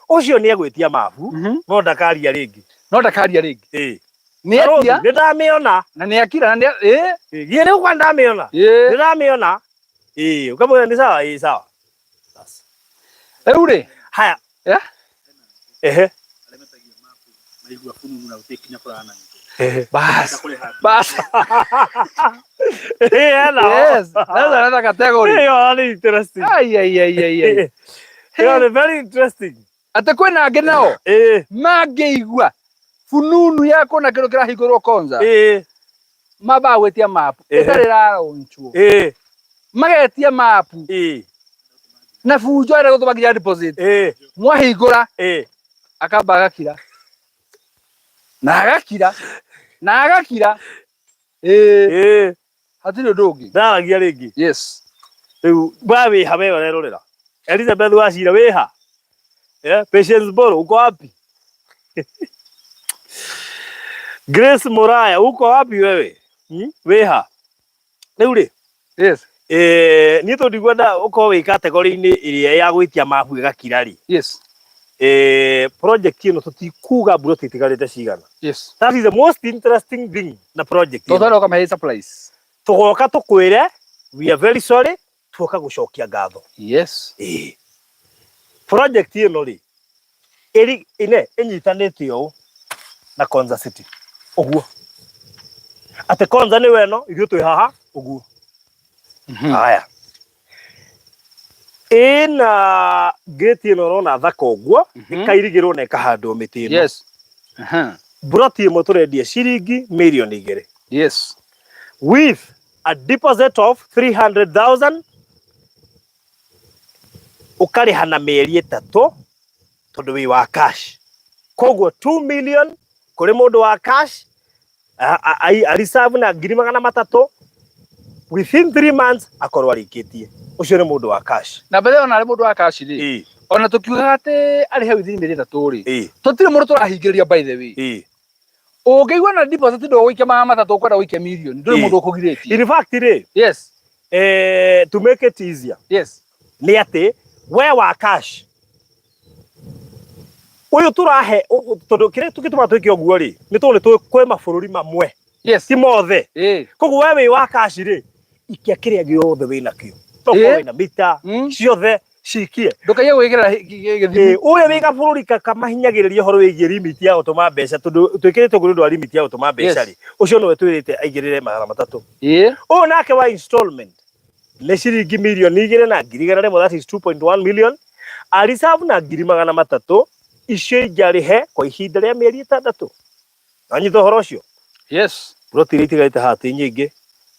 ũcio nĩ egwĩtia mabu, no ndakaria rĩngĩ. No ndakaria rĩngĩ. Nĩ Barũthi, etia. Nĩ ndamĩona. Na nĩ akira na nĩ ĩĩ. Githĩ rĩu kwa ndamĩona. Nĩ ndamĩona. Ũkamwĩra nĩ sawa, ĩĩ sawa. Bas. Rĩu rĩ, Haya. Yeah? Ehe. Arĩa metagia mapu maigua fununu na gũtirĩ kinya kũraya na itũ. Bas bas. Ĩĩ, ena. Yes, that's another category. Ĩyo nĩ interesting. Ai ai ai ai ai. Ĩyo nĩ very interesting. Atĩ kwĩna angĩ nao mangĩigua fununu ya kũna kĩndũ kĩrahingũrwo Konza, mambaga gwĩtia mapu ĩtarĩ ĩraraunchwo, magetia mapu na bunjo ĩrĩa gũtũma nginya deposit. Mwahingũra, akamba agakira na agakira na agakira, ĩĩ. Hatirĩ ũndũ ũngĩ. Ndaragia rĩngĩ. Rĩu we wĩha, we ũrerorera Elizabeth Wachira wĩha? Eh, Patience Boro, uko wapi? Grace Muraya, uko wapi wewe? Wĩha rĩu rĩ? Niĩ tondũ ũkorwo wĩ category-inĩ ĩrĩa ya gwĩtia mabu ĩgakira rĩ, project ĩno tũtikuga mburoti itigarĩte cigana. That is the most interesting thing na project ĩno. Tondũ ũkamahe surprise. Tũgoka tũkwĩre we are very sorry, tuoka gũcokia ngatho. Ĩĩ, project ĩno rĩ, ĩri ine ĩnyitanĩte ũũ na Konza City ũguo, atĩ Konza nĩwe ĩno ithuĩ twĩ haha ũguo. Haya, ĩna gate ĩno ũrona thaka ũguo, ĩkairigĩrwo na ĩkahandwo mĩtĩ ĩno. Mburoti ĩmwe tũrendia ciringi mirioni 2 with a deposit of 300,000, ũkarĩha na mĩeri 3 tondũ wĩ wa cash. Koguo 2 million kũrĩ mũndũ wa cash, a reserve na 300,000, within 3 months akorwo arĩkĩtie. Ũcio nĩ mũndũ wa cash. Na mbere ona arĩ mũndũ wa cash rĩ, ona tũkiugaga atĩ arĩhe within mĩeri 3 rĩ, tũtirĩ mũndũ tũrahingĩrĩria, by the way. Ũngĩigua na deposit ndũgũikia 300, ũkwenda gũikia mirioni, ndũrĩ mũndũ ũkũgirĩtie. In fact rĩ, to make it easier, nĩ atĩ we wa cash ũyũ tũrahe tondũ kĩrĩa tũgĩtũma twĩke ũguo rĩ, nĩ tondũ nĩ tũĩ kwĩ mabũrũri mamwe, ti mothe. Koguo we wĩ wa cash rĩ, ikia kĩrĩa gĩothe wĩ nakĩo, tokorwo wĩna mita ciothe cikie. Ndũkaiye gwĩkĩra gĩthimi. Ũrĩa wĩ gabũrũri kamahinyagĩrĩria ũhoro wĩgiĩ limit ya gũtũma mbeca, tondũ twĩkĩrĩte ũguo nĩ ũndũ wa limit ya gũtũma mbeca rĩ, ũcio nĩwe twĩrĩte aigĩrĩre 300. Ũyũ nake wa installment nĩ ciringi 2,100,000, that is 2.1 million, a reserve na 300,000, icio ingĩ arĩhe kwa ihinda rĩa mĩeri 6. Wanyita ũhoro ũcio? Yes. Ploti iria itigarĩte haha ti nyingĩ.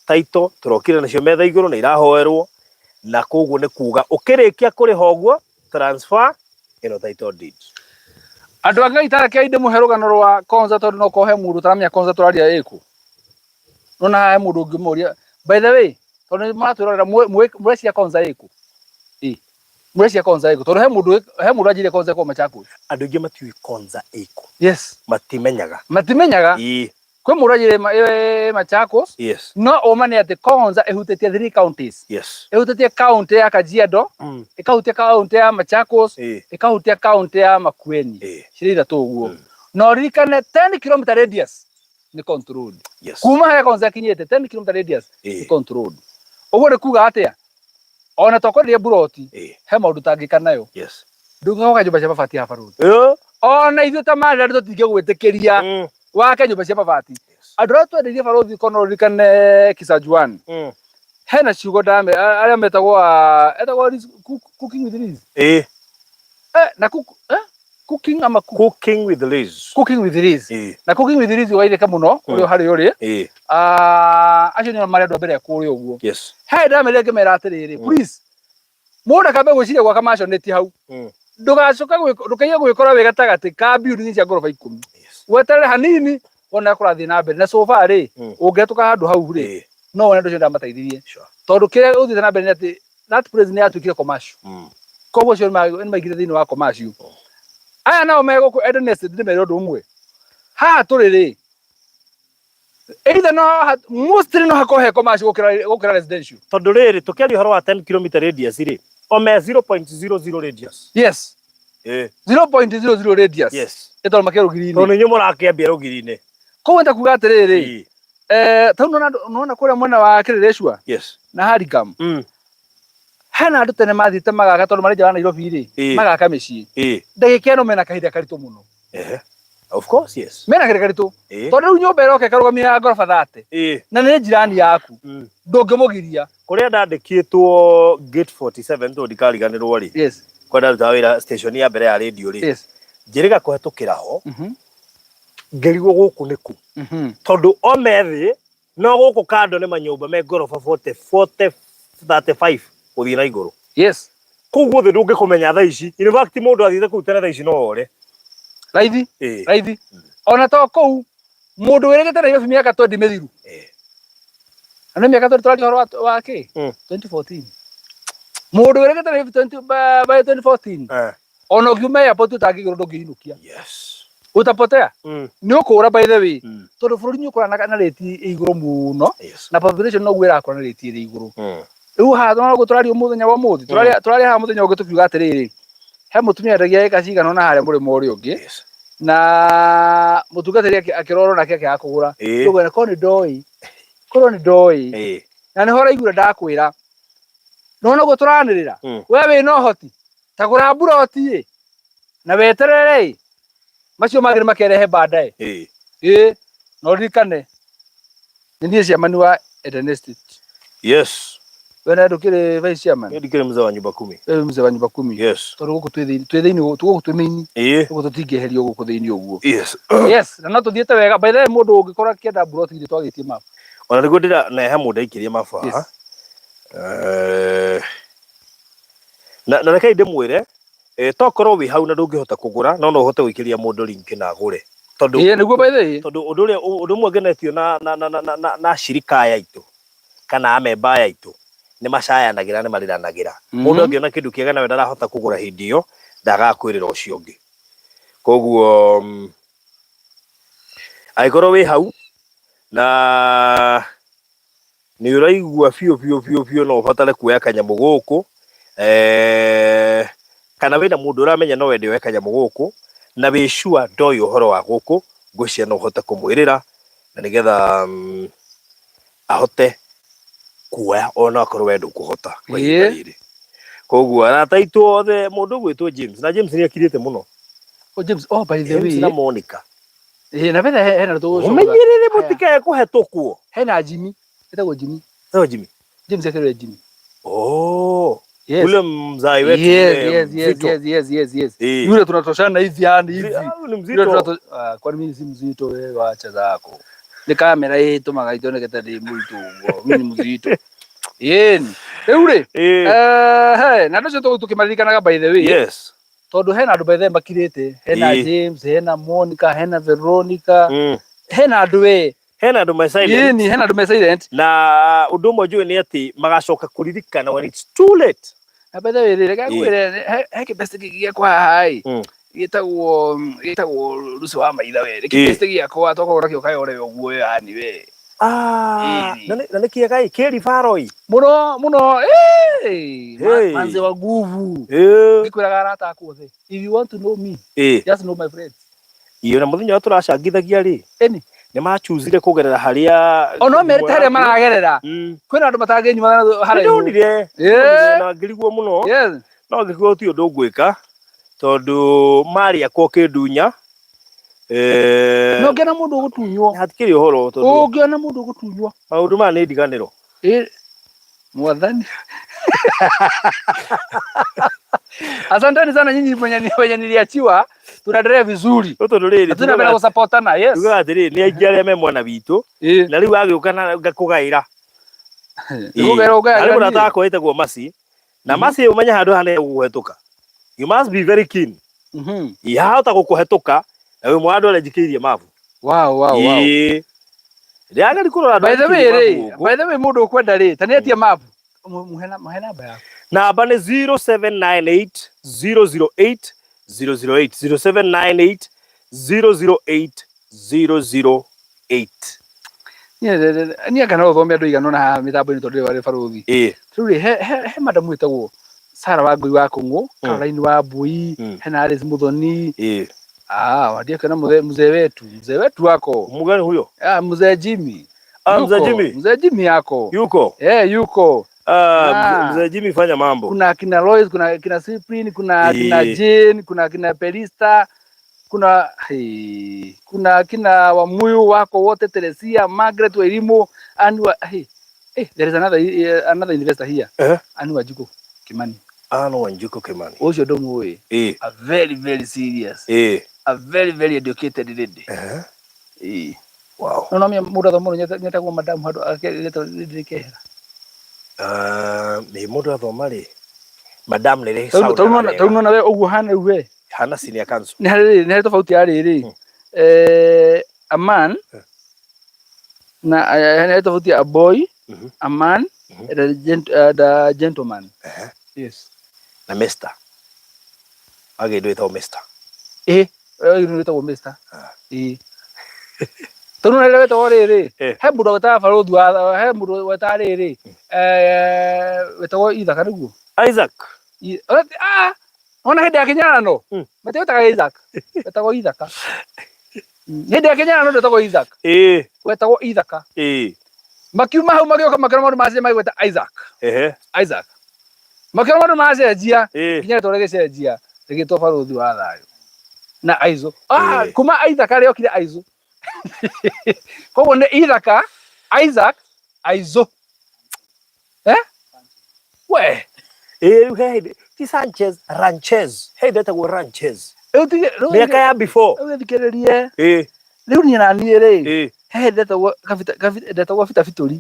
Taito tũrokire nacio metha igũrũ na irahoerwo, na koguo nĩ kuga ũkĩrĩkia kũrĩha ũguo, transfer ĩno title deed. Andũ a Ngai, tarekei ndĩmũhe rũgano rwa Konza, tondũ no kohe mũndũ ũtaramenya Konza tũraria ĩkũ. Nona haha he mũndũ ũngĩmũria, by the way, tondũ nĩ maratwĩrorera, mũreciria Konza ĩkũ? Ĩ mũreciria Konza ĩkũ? Tondũ he mũndũ anjĩrire Konza ĩkoragwo Machakos. Andũ aingĩ matiũĩ Konza ĩkũ. Matimenyaga. Matimenyaga. Kwĩ mũrũ ĩ Machakos. Yes. No ũma nĩ atĩ Konza ĩhutĩtie three counties. Yes. Ĩhutĩtie county ya Kajiado, ĩkahutia county ya Machakos, ĩkahutia county ya Makueni. Cirĩ ithatũ ũguo. Na ũririkane 10 km radius nĩ controlled. Yes. Kuma harĩa Konza ĩkinyĩte 10 km radius nĩ controlled. Ũguo nĩ kuga atĩa? Ona twakwenderia mburoti, he maũndũ ũtangĩka nayo. Yes. Ndũngĩhoka nyũmba cia mabati haha barũthi. Ona ithuĩ ta marĩ andũ tũtingĩgwĩtĩkĩria wake nyũmba cia mabati. Andũ arĩa twendeirie barũthi kono ũririkane Kisajuan. Hena ciugo ndame arĩa metagwo etagwo cooking with Liz. Na cook, cooking ama cook? Cooking with Liz. Cooking with Liz. Na cooking with Liz waithĩka mũno ũrĩa harĩa ũrĩ. Acio nĩo marĩ andũ a mbere kũrĩa ũguo. Yes. He ndamerire ngĩmera atĩrĩrĩ, please mũndũ akambe gwĩciria gwaka maconeti hau. Ndũgacoke ndũkaige gwĩkora wĩ gatagatĩ ka building cia ngoroba 10. Weterere hanini wone ũrĩa kũrathiĩ na mbere. Na so far rĩ, ũngĩhetũka handũ hau rĩ, no wone andũ acio ndamateithirie. Tondũ kĩrĩa gũthiĩte na mbere nĩ atĩ that place nĩ yatuĩkire commercial. Koguo acio nĩ maingĩrire thĩinĩ wa commercial. Aya nao me gũkũ Eden Estate ndĩmere ũndũ ũmwe. Haha tũrĩ rĩ, either no mostly no hakorwo he commercial gũkĩra residential. Tondũ rĩrĩ tũkĩaria ũhoro wa 10 km radius rĩ, o me 0.00 radius. Yes. 0.00 radius. Yes. Ĩtondũ makĩria rũgiri-inĩ. Tondũ inyuĩ mũrakĩambia rũgiri-inĩ. Koguo nĩ ta kuga atĩrĩrĩ, tau nona kũrĩa mwena wa Kĩrĩrĩcua na Harigam. Hena andũ tene mathiĩte magaka tondũ marĩ nja wa Nairobi rĩ, magaka mĩciĩ. Ndagĩka ĩno mena kahinda karitũ mũno. Of course, yes. Mena kahinda karitũ. Tondũ rĩu nyũmba ĩroka ĩkarũgamia ya ngoroba 30. Na nĩ njirani yaku. Ndũngĩmũgiria. Kũrĩa ndandĩkĩtwo gate 47 tondũ ndikariganĩrwo rĩ. Yes. Kũrĩa ndarutaga wĩra station ya mbere ya radio rĩ. Yes. Njĩrĩga kũhetũkĩra ho. Ngĩrigwo gũkũ nĩ kũ. Tondũ o methĩ no gũkũ kando nĩ manyũmba me ngoroba 40, 40, 35 gũthiĩ na igũrũ. Yes. Kũu guothe ndũngĩkũmenya thaa ici. In fact mũndũ athiĩte kũu tene thaa ici no ore. Raithi. Raithi. Ona to kũu mũndũ wĩrĩgĩte Nairobi mĩaka 20 mĩthiru. Na nĩ mĩaka 20 tũraria ũhoro wa kĩ? 2014. Mũndũ wĩrĩgĩte Nairobi by 2014. Ona ũngiuma airport ũtangĩgĩrwo ndũngĩinũkia. Yes. Utapotea. Nĩ ũkũra by the way. Tondũ bũrũri nĩ ũkũra na rate ĩ igũrũ mũno. Yes. Na population noguo ĩrakũra na rate ĩrĩ igũrũ. Rĩu haha no tũraria mũthenya wa ũmũthĩ. Tũraria haha mũthenya ũngĩ tũkiuga atĩrĩrĩ. He mũtumia endagia ĩka cigana ũna harĩa mũrĩmo ũrĩa ũngĩ. Yes. Na mũtungatĩri akĩrorwo nake akĩaga kũgũra. Ũguo korwo nĩ ndoĩ. Korwo nĩ ndoĩ. Na nĩho ũraigua ndakwĩra. No noguo tũranĩrĩra. We wĩna ũhoti. Ta gũra mburoti ĩ. Na weterere ĩ. Macio mangĩ nĩmakerehe baadaye. Na ũririkane nĩ niĩ chairman wa Eden Estate. Yes. We na ndũkĩrĩ vice chairman? Niĩ ndikĩrĩ mzee wa nyumba kumi. Wewe mzee wa nyumba kumi. Yes. Tondũ gũkũ twĩ thĩinĩ, twĩ thĩinĩ, gũkũ twĩ mĩini. Gũkũ tũtingĩeherio gũkũ thĩinĩ ũguo. Yes. Yes, na no tũthiĩte wega. By the way, mũndũ ũngĩkorwo akĩenda mburoti ithuĩ twagĩtie map. Ona nĩguo ndĩra na he mũndũ aikĩrie map haha. Yes. Na rekei ndĩmwĩre, tokorwo wĩ hau na ndũngĩhota kũgũra, no no ũhote gũikĩria mũndũ link na agũre. Tondũ Ĩĩ, nĩguo by the way. Tondũ ũndũ ũrĩa, ũndũ ũmwe ngenetio na shirika aya aitũ kana amemba aya aitũ nĩ macayanagĩra, nĩ marĩranagĩra. Mũndũ angĩona kĩndũ kĩega nawe ndarahota kũgũra hĩndĩ ĩyo, ndagaga kwĩrĩra ũcio ũngĩ. Koguo, angĩkorwo wĩ hau na nĩ ũraigua biũ biũ biũ biũ no ũbatare kuoya kanyamũ gũkũ, kana wĩna mũndũ ũramenya no wende oe kanyamũ gũkũ na wĩ sure ndoĩ ũhoro wa gũkũ, ngwĩciria no ũhote kũmwĩrĩra na nĩgetha ahote kuoya ona akorwo we ndũkũhota kwa ihinda rĩrĩ. Koguo arata aitũ othe, mũndũ ũgwĩtwo James, na James nĩ akirĩte mũno. Oh, James, oh, by the James way. na Monica. Na betha hena tũgũcoka. Mũmenyerere mũtikae kũhetũkwo. Hena Jimmy. Etagwo Jimmy. Etagwo Jimmy. James akĩrwo Jimmy. Oh. Yes. Ule mzai wetu Yes, ule yes, yes, mzito. yes, yes, yes, yes. Yule tunatoshana hivi yani hivi. Ni mzito. Yule kwani mimi si mzito wewe, wacha zako. Ni kamera hii itumaga itoneke ta ndi mũritũ ũguo. Mimi ni mzito. Yeni. Rĩu rĩ, he, na andũ acio tũkĩmaririkanaga by the way. Yes. Tondũ hena andũ by the way makirĩte. Hena James, hena Monica, hena Veronica. Hena andũ we. Hena andũ me silent. Yeni, hena andũ me silent. Na ũndũ ũmwe njũĩ nĩ atĩ magacoka kũririkana when it's too late. Na by the way, rĩ, reke ngwĩre, he kĩbesti kĩngĩ gĩakwa haha ĩ. Gĩtagwo Lucy wa Maitha we. Nĩ kĩbĩstĩ gĩakwa twakorwo nakĩo kayore ũguo yani we. Ah, Ĩĩ. na nĩ kĩega ĩ, kĩri baro ĩ. Mũno mũno eh Hey. manze wa nguvu. Ngĩkwĩraga arata akwa othe. If you want to know me, just know my friends. Iyo na mũthenya ũrĩa tũracangithagia rĩ, Ĩni. nĩ machuzire kũgerera harĩa Ona merĩte harĩa maragerera. Kwĩna andũ matangĩnyuma haraihu. Nĩndonire Eh. na ngĩrigwo mũno. Yes. No ngĩkorwo ti ũndũ ngwĩka tondũ marĩ akwa ũkĩndunya. No ũngĩona mũndũ ũgũtunywo. Hatikĩrĩ ũhoro tondũ Ũngĩona mũndũ ũgũtunywo. Maũndũ maya nĩ ndiganĩro. Ĩ mwathani. Asanteni sana nyinyi wenye niliachiwa, tunaendelea vizuri. Rĩu tondũ rĩrĩ Na tunaendelea kusupportana, yes. Tugaga atĩrĩrĩ nĩ aingĩ arĩa me mwena witũ na rĩu agĩũka na ngakũgaĩra. Nĩgũgaĩra ũgaĩra Harĩ mũrata niĩ. wakwa wĩtagwo Masi na Masi ũmenye handũ haha nĩegũkũhetũka. You must be very keen. Yahota gũkũhetũka na wĩ mwa andũ arĩa njikĩirie mabu. Wow. Ĩĩ. Ndĩrageri kũrora andũ By the arĩa way njikĩirie rĩ, mabu gũkũ. by the way mũndũ ũkwenda rĩ, ta nĩetie map. Muhe namba yaku. Namba nĩ 0798 008 008 0798 008 008. Niĩ anga no ũthome andũ aigana ũna haha mĩtambo-inĩ tondũ rĩu arĩ barũthi. Rĩu rĩ, he madamu wĩtagwo Sarah Wangũi wa Kũng'ũ, Caroline wa Mbui, hena Alice Muthoni. Ah, wandia kana mzee wetu, mzee wetu wako. Mgani huyo? Ah, mzee Jimmy. Ah, mzee Yuko. Jimmy. Mzee Jimmy yako. Yuko? Yuko. Ah, Ah. mzee Jimmy fanya mambo. Kuna kina Lois, kuna kina Cyprian, kuna kina Jane, kuna kina Pelista, kuna hey, kuna kina Wamuyu wako wote, Teresia, Margaret Wairimu, and hey, hey, there is another investor here. Anne Wanjiku Kimani. Anne Wanjiku Kimani. Ũcio ndũmũĩ. A very very serious. A very very educated lady. Wow. No no mũndũ athoma mũno nyetagwo madam handũ akeretwo rĩkehera. Ah, nĩ mũndũ athoma rĩ. Madam nĩ rĩ. Tau nona we ũguo hana rĩu we. Hana senior council. Nĩ harĩ nĩ harĩ tofauti ya rĩrĩ. A man na nĩ harĩ tofauti ya a boy, a man, and a gentleman. Yes. Na mister. Agĩndũ ĩtagwo mister. Agĩndũ ĩtagwo mister. Tondũ nĩ wetagwo rĩrĩ. He mũndũ wetaga barũthi wa he mũndũ wetaga rĩrĩ. Wetagwo Ithaka nĩguo? Isaac. Ona hĩndĩ ya Kĩnyarano? Matiwetaga Isaac. Wetagwo Ithaka. Hĩndĩ ya Kĩnyarano ndwetagwo Isaac. Wetagwo Ithaka. Makiuma hau magĩũka makĩona maũndũ macenjia magĩgweta Isaac. Isaac. Makĩona maũndũ macenjia nginya rĩtwa rĩgĩcenjia rĩgĩtwo barũthi wa thayũ. Na Aizo. Kuma Ithaka rĩokire Aizo. Koguo nĩ Ithaka, Isaac, Aizo. We. Rĩu he hĩndĩ ti Sanchez, Ranchez. He hĩndĩ etagwo Ranchez. Rĩu tige rĩu Mĩaka ya before. Rĩu thikĩrĩrie. Rĩu niĩ na niĩ rĩ. He hĩndĩ etagwo Kabita, Kabita, ndetagwo Bita Bitũri.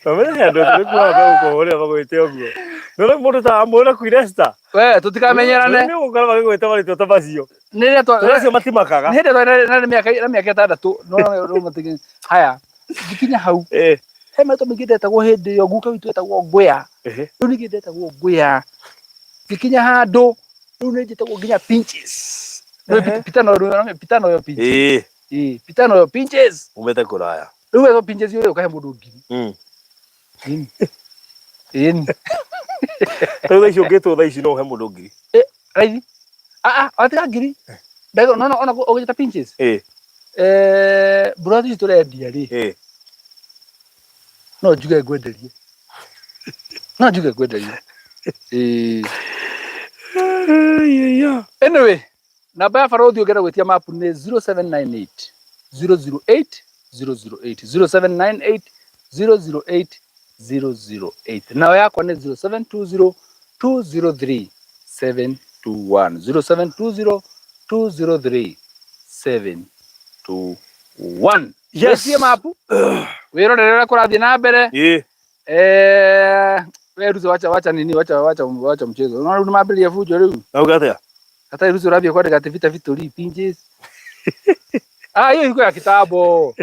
Kamene he andũ nĩ kuoga gũkũ ũrĩa magwĩte ũguo. No rĩu mũndũ ta amwĩra Queen Esther. We, tũtikamenyerane. Nĩ ũgũkora magĩgwĩta marĩtwa ta macio. Nĩ rĩrĩa twa- Tondũ acio matimakaga. Nĩ hĩndĩ twarĩ na mĩaka na mĩaka ĩtandatũ. No, no, no, matingĩ- Haya, ngikinya hau. He marĩtwa maingĩ ndetagwo hĩndĩ ĩyo, guka witũ etagwo Ngũya. Rĩu ningĩ ndetagwo Ngũya. Ngikinya handũ, rĩu nĩ njĩtagwo nginya Pinches. Rĩu Pitano, rĩu Pitano yo Pinches. Pitano yo Pinches. Umĩte kũraya. Rĩu wetwo Pinches ũrĩa ũkahe mũndũ ngiri. Ĩni. Rĩu thaa ici ũngĩtwo thaa ici no ũhe mũndũ ngiri. Raithi. Watiga ngiri. Ndagĩka, no, no, ona ũgĩta Pinches. Mbura ici tũrendia rĩ. No njuge ngwenderie. No njuge ngwenderie. Anyway, namba ya barũthi ũngĩenda gwĩtia map nĩ 0798 008 008 0798 008 008. Nayo yakwa nĩ 0720 203 721 0720 203 721. Yes. Wĩtie mapu. Wĩrorere ũrĩa kũrathiĩ na mbere. We Ruto, wacha, wacha nini, wacha, wacha, wacha mchezo. Unaona rĩu nĩmambĩrĩria fujo rĩu. Nauga atĩa? Hata Ruto ũrathiĩ kwandĩka atĩ vita vitũri pinches. Hiyo ilikuwa ya kitambo.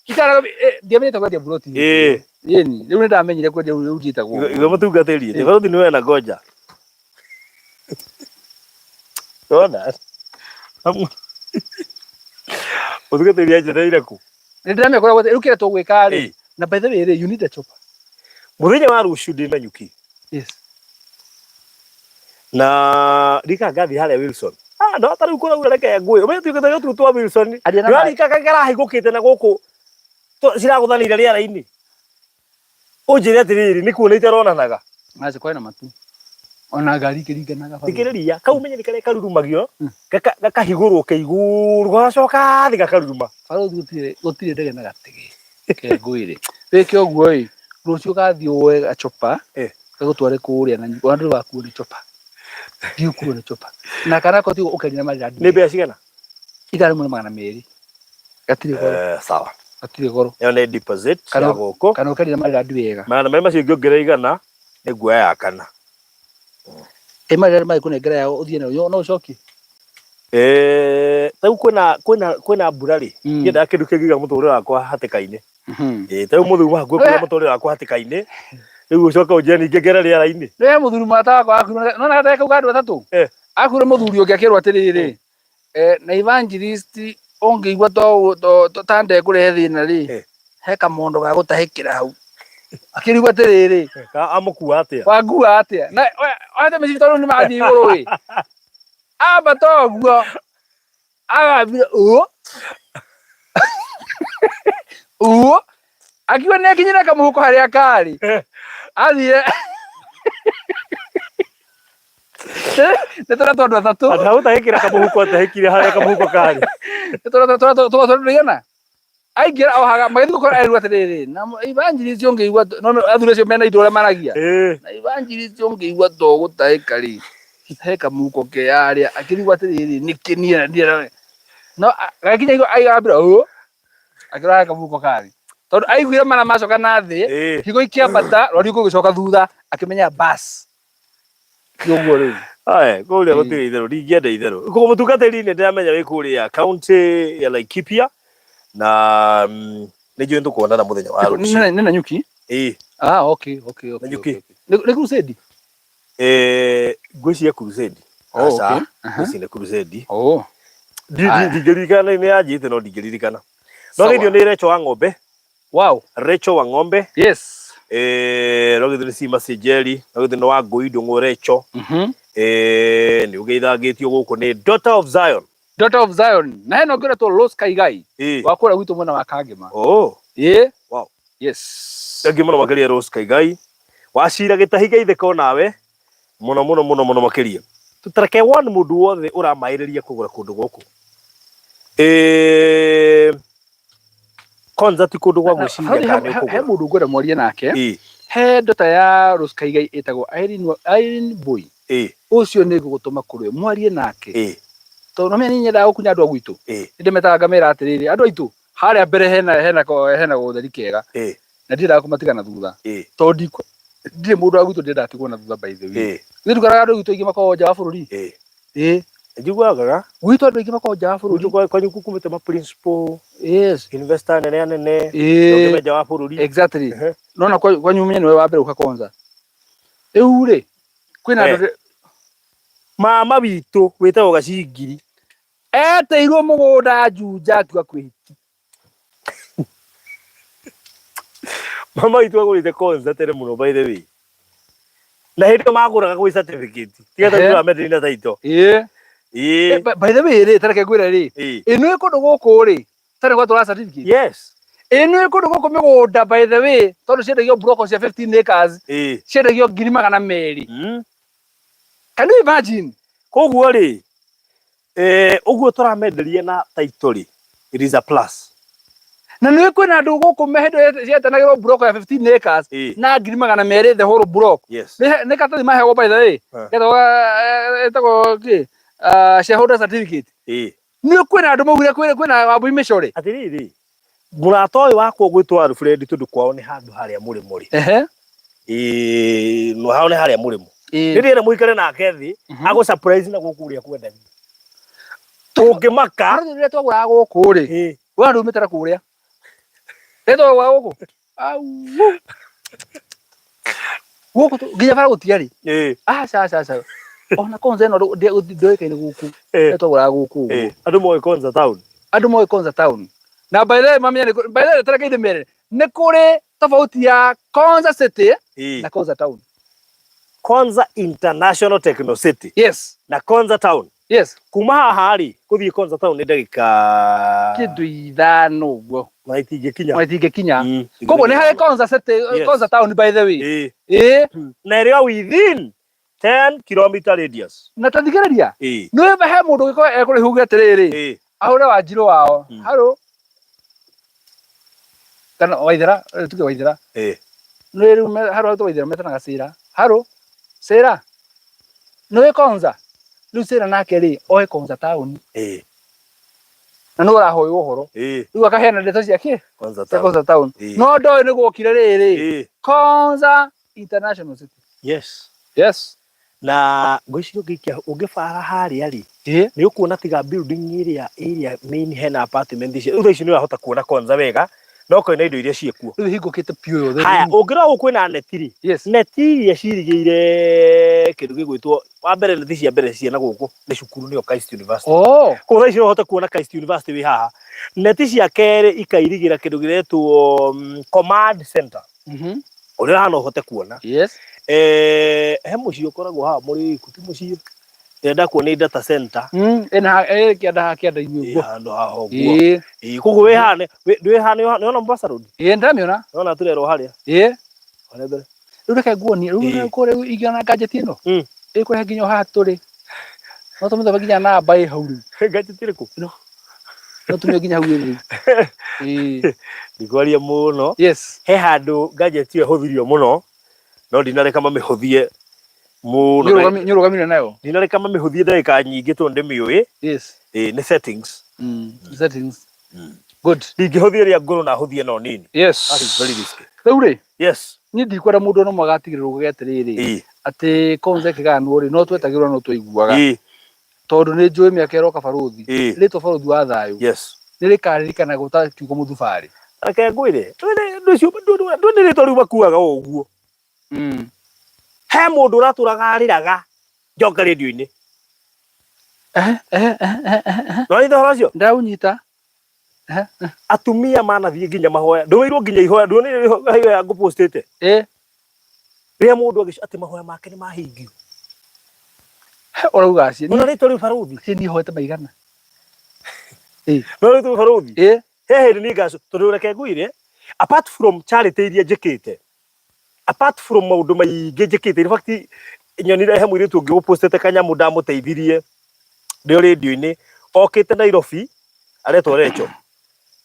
Kitara, ndiamenyete kwendia buroti. Yeni, rĩu nĩndamenyire kwendia rĩu njĩtagwo. Igwe mũtungatĩri, nĩ barũthi nĩwe na ngoja. Wona. Mũtungatĩri anjereire kũ? Nĩ ndĩramekora gwetha rĩu kĩrĩa tũgwĩka rĩ. Ĩĩ. Na by the way rĩ, you need a chopper. Mũthenya wa rũciũ ndĩ Nanyuki. Yes. Na rika ngathi harĩa Wilson. Ah, no ta rĩu kũraura reke ngũĩ. Ũmenye tuĩke ta tũu twa Wilson. Aria na Nĩ rika karahingũkĩte na gũkũ ciragũthanĩire rĩera-inĩ. Ũnjĩre atĩrĩrĩ, nĩ kuona itaronanaga. Maci kwena matu. Ona ngari ikĩringanaga barabara. Thikĩrĩria, kau menye nĩ karĩa karurumagio, gakahigũrwo ke igũrũ, gagacoka thĩ gakaruruma. Barũthi gũtirĩ ndege na gatege ke ngwĩre. Wĩke ũguo ĩ, rũciũ gathiĩ woe gachopa gagũtware kũrĩa na ona ndũrĩ wakuo nĩ chopa. Ndiũkuo nĩ chopa. Na kana ko tigo ũkenire marira. Nĩ mbeca cigana? 1200. Gatirĩ goro. Sawa. Gatirĩ goro. Ĩyo nĩ deposit ya gũkũ. Kana ũkenire marira wega. 200 macio ingĩongerera 100 nĩ nguoya ya kana. Ĩ marira magĩkũnengera yao ũthiĩ nayo no ũcokie? Rĩu kwĩna mbura rĩ, ndiendaga kĩndũ kĩngĩiga mũtũrĩre wakwa hatĩka-inĩ. Ta rĩu mũthuri waku ekũiga mũtũrĩre wakwa hatĩka-inĩ, rĩu ũcoke ũnjĩre ningĩ ngere rĩera-inĩ. Nĩ mũthuri mũrata wakwa akuire, nona gatege kau ka andũ atatũ? Akuire mũthuri ũngĩ akĩrwo atĩrĩrĩ, na evangelist ũngĩigua ta ndekũrehe thĩna rĩ, he kamondo ga gũtahĩkĩra hau. Akĩrigwo atĩrĩrĩ, Amũkua atĩa? Wangua atĩa? Na oete mĩcibi tondũ nĩ mathiĩ igũrũ ĩ. Ambata ũguo agambire ũũ ũũ akiuga nĩ akinyire kamũhuko harĩa karĩ athire nĩ tũrĩa twa andũ atatũ. Handũ ha gũtahĩkĩra kamũhuko atahĩkire harĩa kamũhuko karĩ. Nĩ tũrĩa twa andũ aigana? Aingĩra o haga magĩthiĩ gũkora erwo atĩrĩrĩ, na evangelist ũngĩigua no athuri acio mena indo ũrĩa maragia. Na evangelist ũngĩigua to gũtahĩka rĩ, he kamũhuko ke harĩa akĩrigwo atĩrĩrĩ nĩkĩ niĩ niĩ no gagĩkinya igũrũ aigambĩra ũũ akĩrora harĩa kamũhuko karĩ tondũ aiguire mara macoka na thĩ higo ikĩambata rwariũngũ rũgĩcoka thutha akĩmenya bas ũguo rĩu. Aya, kũrĩa gũtirĩ itherũ, ndingĩenda itherũ. Koguo mũtungatĩri nĩ ndĩramenya wĩ kũrĩa county ya Laikipia na nĩ njũĩ nĩtũkuonana mũthenya wa rũciũ. Nĩ Nanyuki? Ĩĩ. Ah, okay, okay, okay. Nanyuki. Okay. Nĩ crusade? Ngwĩciria crusade. Oh, Aca, okay. ngwĩciria nĩ crusade. Oh. Ndingĩririkana nĩ yanjĩte no ndingĩririkana. No geithio nĩ Recho wa ng'ombe. Wow. Recho wa ng'ombe. Yes. No githĩ nĩ Sima Sejeri, no githĩ nĩ wa Ngũi Ndũng'ũ Recho. Nĩ ũgeithangĩtio gũkũ nĩ Daughter of Zion. Daughter of Zion. Na hena ũngĩ ũretwo Rose Kaigai. Wa kũrĩa gwitũ mwena wa Kangema. Oh. Ĩĩ. Wow. Yes. Thengiũ mũno makĩria Rose Kaigai. Wacira gĩtahi geithĩka onawe mũno mũno mũno mũno makĩria. Tũtareke one mũndũ wothe ũramaĩrĩria kũgũra kũndũ gũkũ. Kwanza ti kũndũ gwa gwĩciria kana nĩ He ũkũgũra. mũndũ ngwenda mwarie nake. He ndota ya Rose Kaigai ĩtagwo Irene Boy. Ũcio nĩ ngũgũtũma kũrĩ we mwarie nake. Tondũ no niĩ nyendaga gũkunya andũ a gwitũ. Nĩ ndĩmetaga ngamera atĩrĩrĩ, andũ aitũ harĩa mbere hena gũtheri kega. Na ndiendaga kũmatiga na thutha. Tondũ ndirĩ mũndũ wa gwitũ ndĩrendaga atigwo na thutha by the way. Nĩ ndukaraga andũ aitũ aingĩ makoragwo nja wa bũrũri. Njiguaga. Gwitũ andũ aingĩ makoragwo nja wa bũrũri. Gwitũ kwanyu kumĩte ma principal. Yes. Investor nene anene. Ũngĩ nja wa bũrũri. Exactly. Nona kwanyu menye nĩwe wa mbere gũka kwanza. Rĩu rĩ, kwĩna andũ Mama witũ wĩtagwo Gacingiri. Eteirwo mũgũnda Juja akiuga kwĩhiki. Mama witũ agũrĩte Konza tene mũno by the way. Na hĩndĩ ĩyo magũraga gwĩ certificate. Tiga ta tũramenderia na title. By the way rĩ, tareke ngwĩre rĩ. Ĩno ĩ kũndũ gũkũ rĩ, tene gwatũraga certificate. Yes. Ĩno ĩ kũndũ gũkũ mĩgũnda by the way, tondũ ciendagio block cia 15 acres. Ciendagio ngiri magana merĩ. Can you imagine? Koguo rĩ, ũguo tũramenderia na title rĩ, it is a plus. Na nĩ kwĩna andũ gũkũ hĩndĩ ciatanagĩrwo block ya 15 acres na ngiri magana merĩ the whole block. Yes. Nĩ karatathi maheagwo by the way. Getagwo, ĩtagwo kĩ? Shareholder certificate. Nĩ kwĩna andũ maugire kwĩna Wambui mĩcore. Atĩrĩrĩ, mũrata ũyũ wakwa ũgwĩtwo Alfred tondũ kwao nĩ handũ harĩa mũrĩmo rĩ. No hao nĩ harĩa mũrĩmo. Rĩrĩa mũikare nake thĩ, agũ surprise na gũkũ ũrĩa kwendagia. Ũngĩmaka. Rĩrĩa twagũraga gũkũ rĩ, we andũ umĩte na kũrĩa. Rĩrĩa twagũraga gũkũ. Au. Gũkũ nginya bara gũtiarĩ. Aca, aca, aca. Ona Konza ĩno ndĩoĩkaine gũkũ. Ĩtwagũraga gũkũ ũguo. Andũ moĩ Konza town. Andũ moĩ Konza town. Na by the way mamenya nĩ by the way tareke ndĩmere nĩ kũrĩ tofauti ya Konza City na Konza town. Konza International Techno City. Yes. Na Konza town. Yes. Kuma haha rĩ gũthiĩ Konza town nĩ ndagĩka kĩndũ ithano ũguo. Na itingĩkinya. Na itingĩkinya. Koguo nĩ harĩ Konza City, Yes. Konza town by the way. Ĩĩ. Na ĩrĩ o within 10 kilometer radius. Na ta thikĩrĩria. Nĩ he mũndũ ũngĩkorwo ekũraihu uge atĩrĩrĩ. Ahũre Wanjirũ wao. Harũ. Kana Waithera, tuge Waithera. Nĩ rĩu harũ hau Waithera metanaga Cĩra. Harũ. Cĩra. Nĩ Konza. Rĩu Cĩra nake rĩ, oe Konza town. Na nĩ ũrahoywo ũhoro. Rĩu akaheana ndeto cia kĩ? Konza Cia town. Konza town. No ndoĩ nĩ gwokire rĩrĩ. Konza International City. Yes. Yes. Na ngwĩciria ũngĩikia ũngĩbara harĩa rĩ, nĩ ũkuona tiga building ĩrĩa ĩrĩa main hena apartment icio. Rĩu thaa ici nĩ ũrahota kuona Konza wega, no kwĩna indo iria ciĩkuo. Rĩu hingũkĩte biũ yothe. Haya, ũngĩrora gũkũ kwĩna neti rĩ, Yes. neti iria cirigĩire kĩndũ gĩgwĩtwo wa mbere neti cia mbere ciana gũkũ nĩ cukuru nĩyo Christ University. Koguo thaa ici no ũhote kuona Christ University wĩ haha. Neti cia kerĩ ikairigĩra kĩndũ gĩretwo Command Center. Ũrĩa haha no ũhote kuona. Yes. He mũciĩ ũkoragwo haha mũrĩku ti mũciĩ. Ndĩrenda kuona nĩ data center. Ĩna kĩanda haha kĩanda-inĩ ũguo. Handũ haha ũguo. Koguo wĩ haha ndwĩ haha nĩ wona Mombasa Road? Ĩĩ ndĩramĩona. Nĩwona tũrerwo harĩa? Ĩĩ. Harĩa mbere. Rĩu reke nguonie, rĩu kũrĩa rĩu ingĩona gadget ĩno. Ĩkũrehe nginya o haha tũrĩ. No tũmĩthome nginya namba ĩ hau rĩu. Gadget ĩrĩkũ? No tũmĩoe nginya hau ĩrĩ rĩu. Ĩĩ. Ndikwaria mũno. Yes. He handũ gadget ĩyo ĩhũthirio mũno, no ndinareka mamĩhũthie mũno. Nĩ ũrũgamire nayo? Ndinareka mamĩhũthie ndagĩka nyingĩ tondũ ndĩmĩũĩ. Yes. Nĩ settings. Settings. Good. Ndingĩhũthia ĩrĩa ngũrũ na hũthie no nini. Yes. That is very risky. Rĩu rĩ? Yes. Niĩ ndikwenda mũndũ ona ũmwe agatigĩrĩrwo uge atĩrĩrĩ, atĩ Konza ĩkĩgayanwo rĩ, no twetagĩrwo no twaiguaga. Tondũ nĩ njũĩ mĩaka ĩroka barũthi, rĩtwa barũthi wa thayũ. Yes. Nĩ rĩkaririkanagwo ta kiugo mũthubarĩ. Reke ngwĩre, ndũ nĩ rĩtwa rĩu makuaga o ũguo. He mũndũ ũratũraga arĩraga njoka rĩndiũ-inĩ. No nĩ ũhoro ũcio? Ndĩraũnyita. Atumia manathiĩ nginya mahoya. Ndũmĩirwo nginya ihoya, nduonire ihoya ngũpostĩte? Rĩrĩa mũndũ agĩcoka atĩ mahoya make nĩ mahingio. Ũrauga acio. Ona rĩtwa rĩu barũthi. Acio niĩ hoete maigana. No rĩtwa rĩu barũthi. He hĩndĩ niĩ ngacu, tondũ reke ngwĩre, apart from charity iria njĩkĩte, apart from maũndũ maingĩ njĩkĩte, in fact nyonire he mũirĩtu ũngĩ ũpostĩte kanyamũ ndamũteithirie ndĩ o rĩndiũ-inĩ, okĩte Nairobi, aretwo Rachel.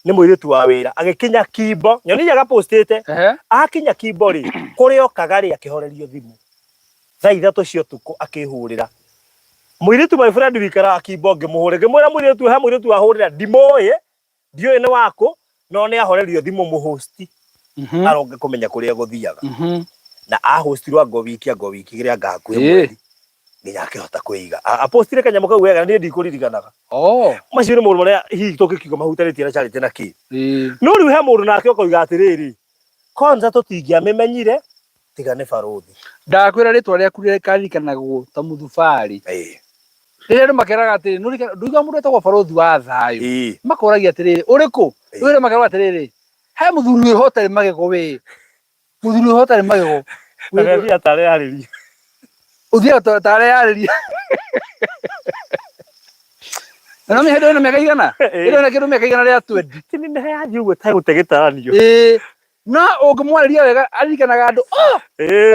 Nĩ mũirĩtu wa wĩra, agĩkinya Kimbo, nyonire agapostĩte, akinya Kimbo rĩ, kũrĩa okaga rĩ akĩhorerio thimũ. Thaa ithatũ cia ũtukũ akĩhũrĩra. Mũirĩtu my friend wikaraga Kimbo ngĩmũhũrĩra, ngĩmwĩra mũirĩtu, he mũirĩtu wahũrĩra, ndimũĩ, ndiũĩ nĩ wakũ, no nĩ ahorerio thimũ mũhosti. Aronge kũmenya kũrĩa gũthiaga. Na ahostirwo anga wiki, anga wiki, kĩrĩa anga hakuhĩ mweri. Nginya akĩhota kwĩiga. Apostire kanyamũ kau wega, niĩ ndikũririkanaga. Macio nĩ maũndũ marĩa hihi tũngĩkiuga mahutanĩtie na charity na kĩ. No rĩu he mũndũ nake ũkoiga atĩrĩrĩ, Konza tũtingĩamĩmenyire tiga nĩ barũthi. Ndakwĩra rĩtwa rĩaku rĩkaririkanagwo ta mũthubarĩ. Rĩrĩa andũ makeraga atĩrĩrĩ, ndũigua mũndũ etagwo barũthi wa thayũ. Makoragia atĩrĩrĩ, ũrĩkũ? Rĩu rĩrĩa makeragwo atĩrĩrĩ, he mũthuri wĩho ũtarĩ magego we. Mũthuri wĩho ũtarĩ magego. Agathiĩ atareyarĩria. Ũthiaga tareyarĩria. Na no mĩhĩndĩ ĩno mĩaka igana? Ĩno ĩna kĩndũ mĩaka igana rĩa twendi. Tini nĩ yathiĩ ũguo ĩtegũte gĩtaranio. No ũngĩmwarĩria wega aririkanaga andũ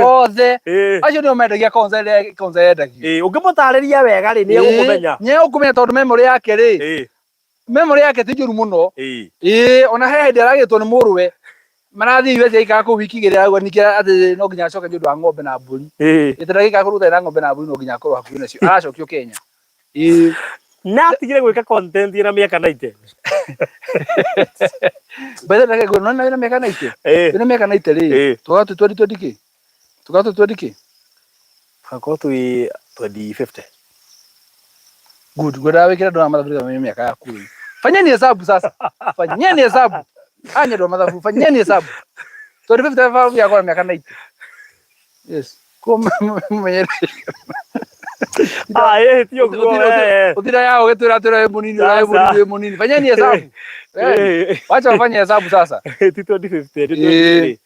othe. Acio nĩo mendagia Konza ĩrĩa Konza yendagio. Ũngĩmũtarĩria wega rĩ, nĩ egũkũmenya. Nĩ egũkũmenya tondũ memory yake rĩ, memory yake ti njũru mũno. Ona he hĩndĩ aragĩtwo nĩ mũrũwe. Marathiĩ US aikara kũu wiki igĩrĩ arauga ningĩ atĩ no nginya acoke nĩ ũndũ wa ng'ombe na mbũri. Ĩtĩ ndagĩikara kũndũ gũtarĩ na ng'ombe na mbũri no nginya akorwo hakuhĩ nacio. Aracokio Kenya. Na atigire gwĩka content na mĩaka 90. By the way, no na mĩaka 90. Wĩna mĩaka 90 rĩ. Tugaga twĩ 2020 kĩ? Tugaga twĩ 20 kĩ? Tugakorwo twĩ 2050. Good. Ngwendaga wĩkĩre andũ a mathabu nĩgetha mamenye mĩaka yaku rĩu. Fanyeni hesabu sasa. Fanyeni hesabu. Anya andũ a mathabu, fanyeni hesabu. 2050 yakwa na mĩaka 90. Yes. Kwa mwenye. Ah, eh, ti ũguo eh. Ũtira yao gĩtwĩra atĩra wĩ mũnini wĩ mũnini wĩ mũnini. Fanyeni hesabu. Eh, Wacha wafanye hesabu sasa. Ti 2050, ti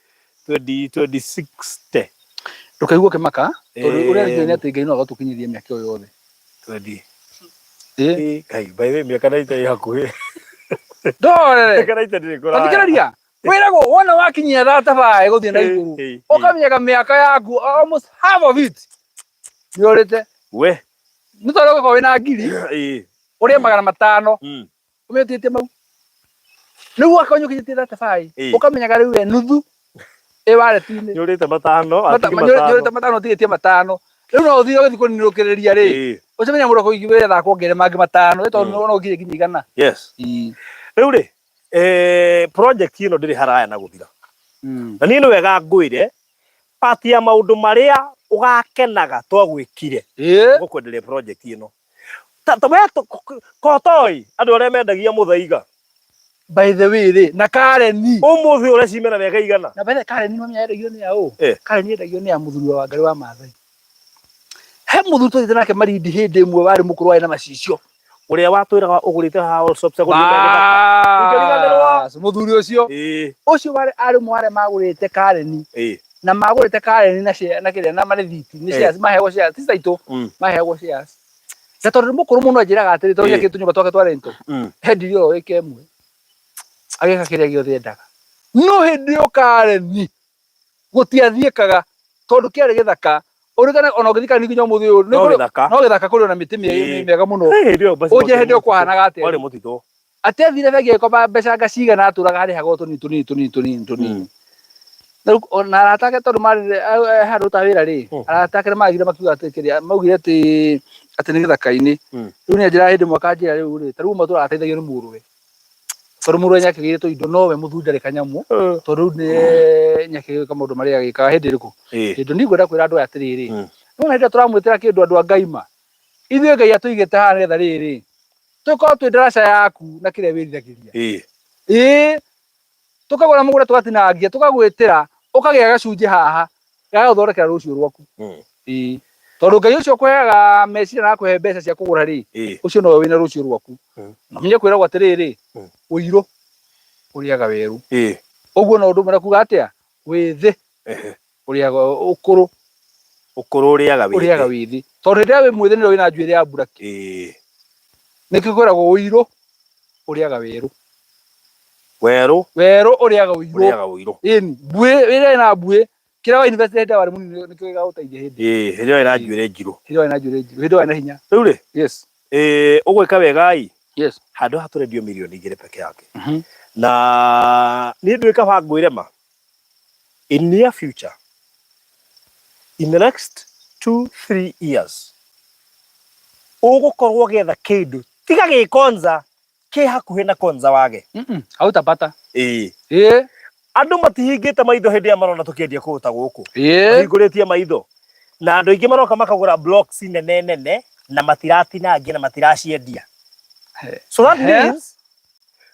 20 2060. Ndũkaigua ũkĩmaka tondũ Eh. ũrĩa njũĩ nĩ atĩ Ngai no agatũkinyĩria mĩaka ĩyo yothe. 20. Eh. Eh, Ngai, by the way, mĩaka na ita ĩ hakuhĩ. Ndorere. Mĩaka na ita ndĩrĩ kũraya. Tathikĩrĩria. Wĩragwo wona wakinyia thatabaĩ gũthiĩ na igũrũ. Eh, eh, Ũkamenyaga mĩaka yaku almost half of it. Nĩũrĩte. We. Nĩ tondũ ũgũkorwo wĩna ngiri Eh. ũrĩe 500 ũmĩtĩtie mau. Rĩu wakorwo ũkinyĩtie thatabaĩ Eh. ũkamenyaga rĩu we nuthu ĩ wareti-inĩ. Nĩũrĩte matano, atigĩ Nyũrĩte matano. matano ũtigĩtie matano. Rĩu no ũthiĩ ũgĩthiĩ kũninũkĩrĩria rĩ. Eh. Ũcemania mũndũ akũigua wetha kuongerera mangĩ matano ĩ tondũ no ũkinyie nginya 100. Yes. Rĩu rĩ, eh, project ĩno ndĩrĩ haraya na gũthira. Na niĩ nĩ wega ngwĩre part ya maũndũ marĩa ũgakenaga twagwĩkire Ĩĩ. gũkwenderia project ĩno. Ta ta we kotoi andũ arĩa mendagia mũthaiga By the way rĩ na Kareni. ũmũthĩ ũrĩa cimena mĩaka igana. Na by the way Kareni mamenya yendagio nĩ ya ũ? Eh. Kareni yendagio nĩ ya mũthuri wa Wangarĩ wa Maathai. He mũthuri twathiĩte nake Malindi hĩndĩ ĩmwe warĩ mũkũrũ warĩ na macicio. Ũrĩa watwĩraga ũgũrĩte haha all shops agũrire gĩthaka. Ũngĩriganĩrwo. Bas, mũthuri ũcio Ĩĩ. ũcio warĩ arĩ ũmwe wa arĩa magũrĩte Kareni Ĩĩ. na magũrĩte Kareni na share na kĩrĩa na marĩthiti nĩ Eh. shares maheagwo shares ti taitũ maheagwo shares na tondũ nĩ mũkũrũ mũno anjĩraga atĩrĩ tondũ Eh. nĩakĩte tũnyũmba twake twa rental hendirie oro ĩka ĩmwe agĩka kĩrĩa gĩothe endaga no hĩndĩ ĩyo Kareni gũtiathiĩkaga tondũ kĩarĩ gĩthaka ũrĩkane ona ũngĩthiĩ Kareni nginya ũmũthĩ ũyũ nĩ No kũrĩ- gĩthaka. no gĩthaka kũrĩ ona mĩtĩ Eh. mĩega mũno Hĩndĩ ĩyo basi ũnjĩre hĩndĩ ĩyo kwahanaga atĩa Warĩ mũtitũ. atĩ athire bengi agĩkomba mbeca nga cigana atũraga harĩhaga o tũnini tũnini tũnini tũnini tũnini Na rĩu ona arata ake tondũ marĩ handũ ta wĩra rĩ arata ake nĩmagire makiuga atĩ kĩrĩa maugire atĩ atĩ nĩ gĩthaka-inĩ rĩu nĩ anjĩraga hĩndĩ ĩmwe akanjĩra rĩu rĩ ta rĩu ũmwe tũrateithagio nĩ mũrũwe tondũ mũrũwe nĩakĩgĩire tũindo nowe mũthuri ndarĩ kanyamũ tondũ rĩu nĩ nĩakĩgĩka maũndũ marĩa agĩkaga hĩndĩ ĩrĩkũ hĩndĩ niĩ ngwenda kwĩra andũ aya atĩrĩrĩ nĩwona hĩndĩ ĩrĩa tũramwĩtĩra kĩndũ andũ a Ngai ma ithuĩ Ngai atũigĩte haha nĩgetha rĩrĩ tũkorwo twĩ ndaraca yaku na kĩrĩa wĩriragĩria Ĩĩ. ĩĩ tũkagũra mũgũnda tũgatinangia tũkagwĩtĩra ũkagĩa gacunjĩ haha gagagũthondekera rũciũ rwaku ĩĩ tondũ Ngai ũcio ũkũheaga meciria na akũhe mbeca cia kũgũra rĩ Ĩĩ. ũcio nowe wĩna rũciũ rwaku na menye kwĩragwo atĩrĩrĩ ũirũ ũrĩaga werũ Ĩĩ. ũguo no ũndũ ũmwe na kuga atĩa wĩthĩ ũrĩaga ũkũrũ Ũkũrũ ũrĩaga wĩthĩ. ũrĩaga wĩthĩ tondũ hĩndĩ ĩrĩa wĩ mwĩthĩ nĩrĩo wĩna njuĩrĩ ya mburaki Ĩĩ. nĩkĩo kwĩragwo ũirũ ũrĩaga werũ Werũ werũ ũrĩaga ũirũ ũrĩaga ũirũ. ĩni mbuĩ ĩrĩa ĩna mbuĩ kĩrĩa wa invest hĩndĩ ĩrĩa warĩ mũnini nĩkĩo gĩgagũteithia hĩndĩ Ĩĩ, hĩndĩ ĩyo ĩna njuĩrĩ njirũ. hĩndĩ ĩyo warĩ na njuĩrĩ njirũ hĩndĩ ĩyo warĩ na hinya Rĩu rĩ, yes ĩĩ, ũgwĩka wega ĩ yes handũ haha tũrendio mirioni 2 peke yake. Na niĩ ndwĩ kaba ngwĩre ma in near future in the next 2 3 years ũgũkorwo ũgĩetha kĩndũ tiga gĩ konza kĩ hakuhĩ na konza wage. Hautapata. Ĩĩ. Ĩĩ. Andũ matihingĩte maitho hĩndĩ ĩrĩa marona tũkĩendia kũndũ ta gũkũ. Ĩĩ. Mahingũrĩtie maitho. Na andũ aingĩ maroka makagũra blocks nene nene na matiratinangia na matiraciendia. So that means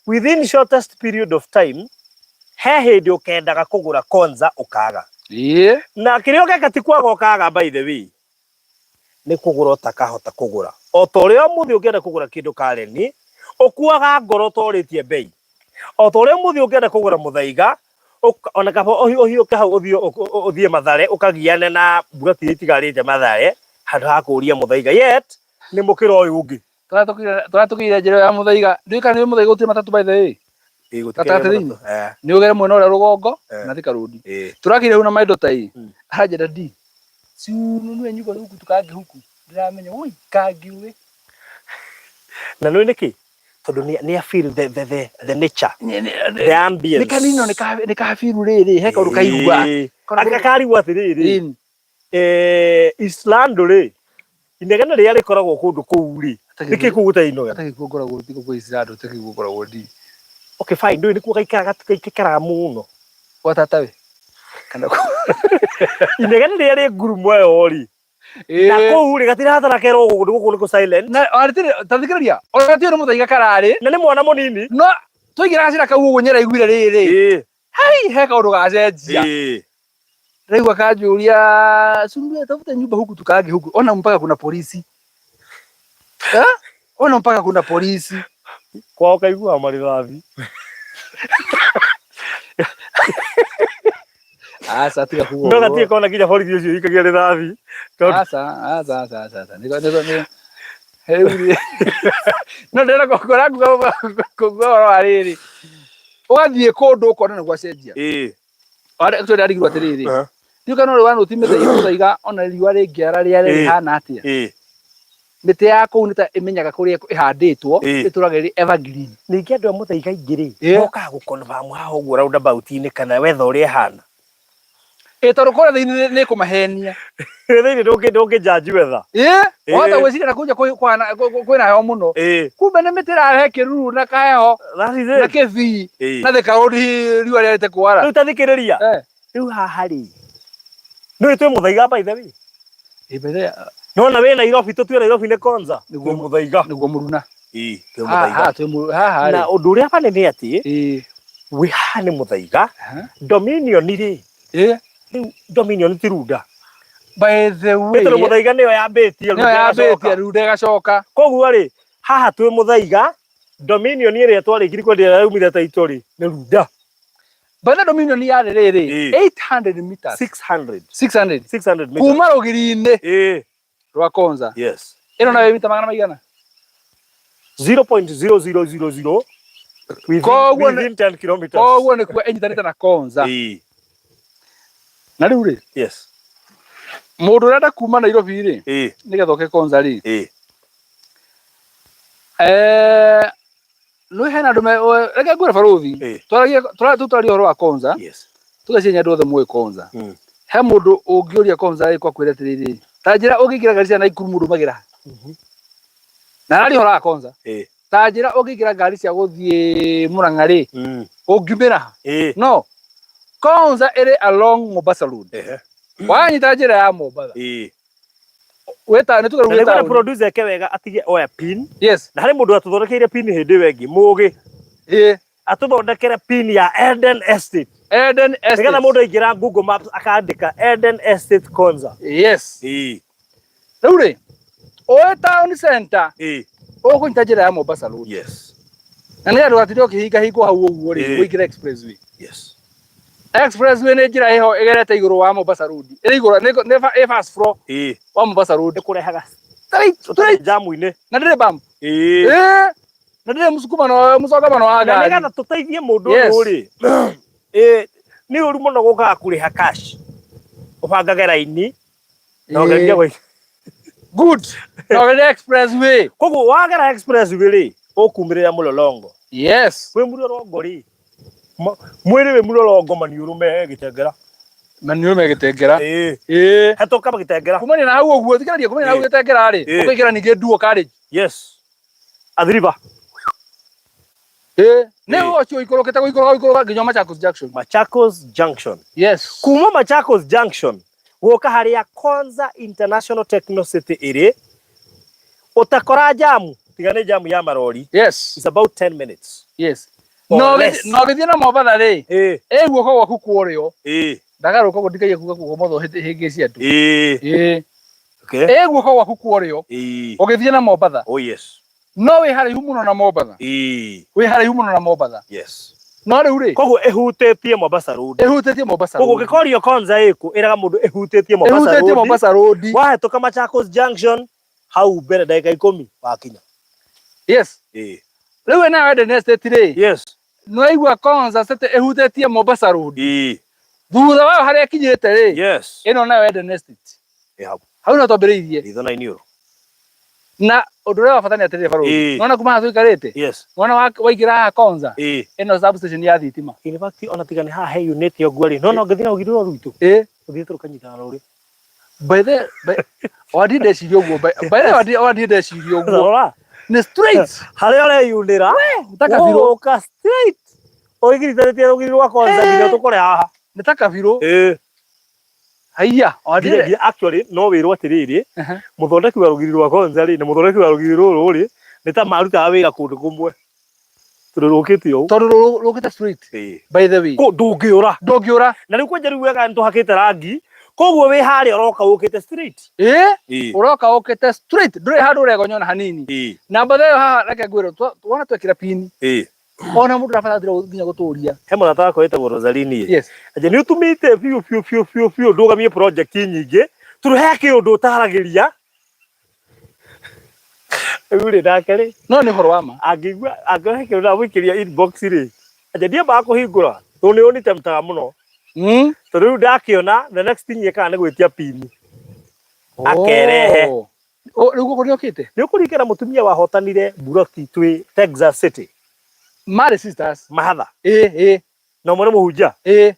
within shortest period of time he hĩndĩ ũkendaga kũgũra konza ũkaga. Ĩĩ. Na kĩrĩa ũgeka ti kwaga ũkaga by the way nĩ kũgũra ũtakahota kũgũra. O ta ũrĩa ũmũthĩ ũngĩenda kũgũra kĩndũ Kareni ũkuaga ngoro ũtorĩtie bei. O ta ũrĩa ũmũthĩ ũngĩenda kũgũra mũthaiga ona kaba ũhiũke hau ũthiĩ ũthiĩ Mathare ũkagiane na mburati iria itigarĩte Mathare handũ ha kũũria mũthaiga yet nĩ mũkĩra ũyũ ũngĩ. Tũratũkĩire njĩra ya mũthaiga ndiũĩ kana nĩ mũthaiga gũtirĩ matatũ by the way. Ĩĩ, gũtikĩrĩ Gatagatĩ-inĩ? matatũ. Eh. Nĩ ũgere mwena ũrĩa rũgongo Eh. na Thika Road. Ĩĩ. Tũrakire hau na maindo ta ĩ aranjĩra ndi si ununue nyumba huku tukange huku ndiramenya oi kangiũĩ Na nĩ nĩkĩ? Tondũ nĩ a feel the nature the ambience. nĩ kanino nĩ kabiru rĩrĩ he kaũndũ kaigua Ĩĩ. Akarigwo atĩrĩrĩ Ĩni. Eastlando rĩ inegene rĩrĩa rĩkoragwo kũndũ kũu rĩ nĩkĩ kũu gũtarĩ inegene? Hatarĩ kuo ngoragwo ti kũu Eastlando hatarĩ kuo ngoragwo ndi Okay fine ndũĩ nĩkuo gaikaraga gaikaraga mũno. Gwa tata we kana Inegene rĩrĩa rĩ ngurumo ĩyo rĩ na kũu rĩ gatirabatara kerwo gũkũ gũkũ nĩ kũ silent. Na ona rĩtirĩ ta thikĩrĩria ona tiũĩ nĩ mũthaiga kararĩ na nĩ mwana mũnini no twaingĩra gacĩra kau ũguo nĩaraiguire rĩrĩ Ĩĩ. hei he kaũndũ gacenjia Ĩĩ. Rĩu akanjũria sumbi tafute nyumba huku tukaange huku, ona mpaka kuna polisi eh? Ona mpaka kuna polisi. Kwao kaiguaga marĩthathi. Aca tiga kuga No ũguo. gatirĩ kona nginya borithi ũcio ikagia rĩthathi. Tondũ Aca aca aca aca aca nĩgo nĩgo nĩ rĩu rĩ no ndĩrenda kũra kuga kuga ũhoro wa rĩrĩ, ũgathiĩ kũndũ ũkona nĩ gwacenjia. Actually ndarigirwo atĩrĩrĩ, ndiũĩ kana ũrĩ wanũti mĩthaiga ona riũa rĩngĩara rĩare rĩhana atĩa, mĩtĩ ya kũu nĩ ta ĩmenyaga kũrĩa ĩhandĩtwo, ĩtũraga ĩrĩ evergreen. Ningĩ andũ a Mũthaiga aingĩ rĩ, mokaga gũ confirm haha ũguo roundabout-inĩ kana weather ũrĩa ĩhana. Ĩ tondũ kũrĩa thĩinĩ nĩ kũmahenia. Thĩinĩ ndũngĩ judge weather. Ĩ wahota gwĩciria na kũnja kwĩna heho mũno, kumbe nĩ mĩtĩ ĩrarehe kĩruru na kaheho That is na it. kĩbii na Thika Road riũa rĩarĩte kwara. Rĩu ta thikĩrĩria. Rĩu haha rĩ, nĩũĩ twĩ Mũthaiga by the way. Ĩ by the way, Nĩwona wĩ Nairobi, tũtue Nairobi nĩ Konza. Nĩguo Twĩ Mũthaiga. Nĩguo mũruna. Ĩĩ, twĩ Haha Mũthaiga. twĩ haha Na rĩ. ũndũ ũrĩa bani nĩ atĩ, wĩ haha nĩ Mũthaiga, Dominion rĩ, rĩu Dominion ti Runda. By the way, Nĩ tondũ Mũthaiga nĩyo yambĩtie, nĩyo Runda yambĩtie ĩgacoka. Runda ĩgacoka. Koguo rĩ, haha twĩ Mũthaiga, Dominion ĩrĩa twarĩkirie kwendia ĩrĩa yaumire taitũ rĩ, nĩ Runda. By the Dominion yarĩ rĩrĩ 800 meters. 600. 600. 600 meters. Kuma rũgiri-inĩ rwa Konza. Ĩno nayo mita magana maigana? 0.0000 within, Koguo within 10 kilometers. Koguo nĩ kuga ĩnyitanĩte na Konza. Na rĩu rĩ, mũndũ ũrenda kuma Nairobi rĩ, nĩgetha oke Konza rĩ, nĩ hena andũ reke ngwĩre barũthi, twaragie tũtwarie ũhoro wa Konza, tũgeciria andũ othe moĩ Konza. He mũndũ ũngĩũria Konza ĩ kwakwĩra atĩrĩrĩ, ta njĩra ũngĩingĩra ngari cia Naikuru mũndũ umagĩra ha? Na araria ũhoro wa Konza. Ta njĩra ũngĩingĩra ngari cia gũthiĩ Murang'a rĩ, ũngiumĩra ha? No Konza ĩrĩ along Mombasa Road. Wanyita njĩra ya Mombasa. Wĩta nĩ tuge Na rĩu wĩ nĩguo taũni. producer eke wega atige oya pin. Yes. Na harĩ mũndũ atũthondekeire pin hĩndĩ ĩyo ĩngĩ mũgĩ. Atũthondekere pin ya Eden Estate. Eden Nĩgetha Estate. mũndũ aingĩra Google Maps akandĩka Eden Estate Konza. Yes. Rĩu rĩ, ũĩ town center ũkũnyita njĩra ya Mombasa Road. Na nĩgetha ndũgatinde ũkĩhingahingwo hau ũguo rĩ, ũingĩre expressway. Expressway nĩ njĩra ĩho ĩgerete igũrũ wa Mombasa Road. Ĩrĩ igũrũ nĩ ĩ first floor wa Mombasa Road. Ĩkũrehaga Straight, straight. jamu-inĩ. Na ndĩrĩ bump. Na ndĩrĩ mũsukumano mũsongamano wa Na ngari. nĩgetha tũteithie mũndũ ũyũ rĩ, nĩ ũru mũno gũkaga kũrĩha cash. Ũbangage raini na ũgerie gũi. Good. Na ũgerere expressway. Koguo wagera expressway rĩ, ũkumĩrĩra mũlolongo. Wĩ mũlolongo rĩ, mwĩrĩ wĩ mũlolongo maniũrũ me gĩtengera. Maniũrũ me gĩtengera. Hetũka gĩtengera. Kumania na hau ũguo, thikĩrĩria, kumania na hau gĩtengera rĩ, ũkaingĩra ningĩ Duo College. Yes. Athi River. Nĩ ũcio ũikũrũkĩte gũikũrũka gũikũrũka nginya Machakos Junction. Machakos Junction. Kuma Machakos Junction gũka harĩa Konza International Techno City ĩrĩ, ũtakora jamu, tiga nĩ jamu ya marori. It's about 10 minutes. Or less. No ũgĩthiĩ na Mombatha rĩ, ĩ guoko gwaku kwa ũrĩo. Ndagarũka ũguo ndikaige kuga kwa ũmotho hĩngĩcie andũ. Ĩ guoko gwaku kwa ũrĩo. Ũgĩthiĩ na Mombatha. Oh yes. No wĩ haraihu mũno na Mombatha. Wĩ haraihu mũno na Mombatha. No rĩu rĩ, Koguo ĩhutĩtie Mombasa Road. Ĩhutĩtie Mombasa Koguo Road. ũngĩkorio Konza ĩkũ, ĩraga mũndũ ĩhutĩtie Mombasa Ĩhutĩtie Road. Mombasa Road. Wahĩtũka Machakos Junction hau mbere ndagĩka 10 wakinya. Rĩu ĩnayo Eden Estate rĩ. Nĩwaigua Konza City ĩhutĩtie Mombasa Road. Thutha wayo harĩa ĩkinyĩte rĩ. Ĩno nayo Eden Estate. Ĩ hau. Hau no twambĩrĩirie. Ritho na iniũrũ. Na ũndũ ũrĩa wa bata nĩ atĩrĩrĩ barũthi. Nĩwona kuma haha tũikarĩte? Nĩwona waingĩra haha Konza? Ĩno substation ya thitima. In fact, ona tiga nĩ haha he unit ũguo rĩ, no ũngĩthiĩ na rũgiri rũrũ rwitũ. Ũthiĩte rũkanyitana na rũrĩ. By the by, wandi ndeciria ũguo. By the way, wandi ndeciria ũguo. Rora. Nĩ straight. Harĩa ũreyunĩra. Ta kabirũ. Ũgũka straight. Ũigirithanĩtie rũgiri rwa Konza nginya ũtũkore haha. Nĩ ta kabirũ. Haiya, wandi Nginya actually no wĩrwo atĩrĩrĩ, mũthondeki wa rũgiri rwa Konza rĩ na mũthondeki wa rũgiri rũrũ rĩ, nĩ ta marutaga wĩra kũndũ kũmwe. Tondũ rũkĩte ũũ. Tondũ rũkĩte straight. By the way. Kũ ndũngĩũra. Ndũngĩũra. Na rĩu kwanja rĩu wega nĩtũhakĩte rangi, koguo wĩ harĩa ũroka ũkĩte straight. Ĩĩ. Ũroka ũkĩte straight, ndũrĩ handũ ũregonya ona hanini. Na mbatha ĩyo haha reke ngwĩre, wona twekĩra pini. Ona mũndũ ndabatara nginya gũtũria. He mũrata wakwa wĩtagwo Rosalini. Yes. Anje nĩ ũtũmĩte biũ biũ biũ biũ biũ ndũgamie project nyingĩ, tondũ he kĩũndũ ũtaragĩria. Rĩu rĩ nake rĩ. No nĩ ũhoro wa ma. Angĩigua angĩona he kĩndũ ndamũikĩria inbox rĩ, anje ndiambaga kũhingũra tondũ nĩ ũnitemptaga mũno. Tondũ rĩu ndakĩona the next thing ĩkaga nĩ gwĩtia pini. Akerehe. Oh. Oh, rĩu gũkũ nĩokĩte? Nĩ ũkũririkana mũtumia wahotanire mburoti twĩ Texas City? Marĩ sisters. Mahatha. Ĩĩ, ĩĩ. Na ũmwe nĩ mũhunjia? Ĩĩ.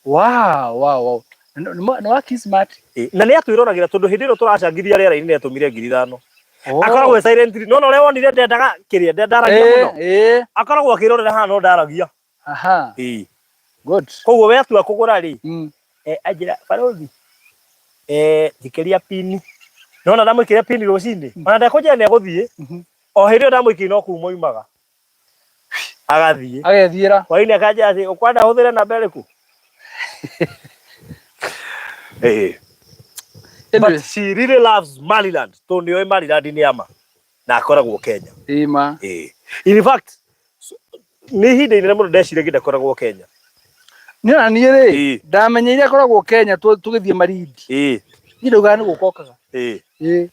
Wow, wow, wow. Nĩ wa Kismat. Na nĩ atwĩroragĩra tondũ hĩndĩ ĩno tũracangithia rĩera-inĩ nĩ atũmire 5,000. Akoragwo e silent, no ũrĩa wonire ndendaga kĩrĩa, ndendaragia mũno. Akoragwo akĩrorera haha no ndaragia. Aha. Good. Koguo we atua kũgũra rĩ, anjĩra barothi, njikĩria pini. Nona ndamwĩkĩria pini rũcinĩ, ona ndekũnjĩra nĩ egũthiĩ, o hĩndĩ ĩyo ndamwĩkĩria no kuma oimaga. Agathiĩ. Agethiĩra. Hwainĩ akanjĩra atĩ ũkwenda hũthĩre namba ĩrĩkũ? But she really loves Maryland, tondũ nĩoĩ Maryland nĩ ama na akoragwo Kenya. Ĩma. In fact, nĩ ihinda inene mũno ndeciragia ndakoragwo Kenya. Niĩ ona niĩ rĩ, ndamenyeire akoragwo Kenya tũgĩthiĩ Malindi. Niĩ ndaugaga nĩ gũka okaga.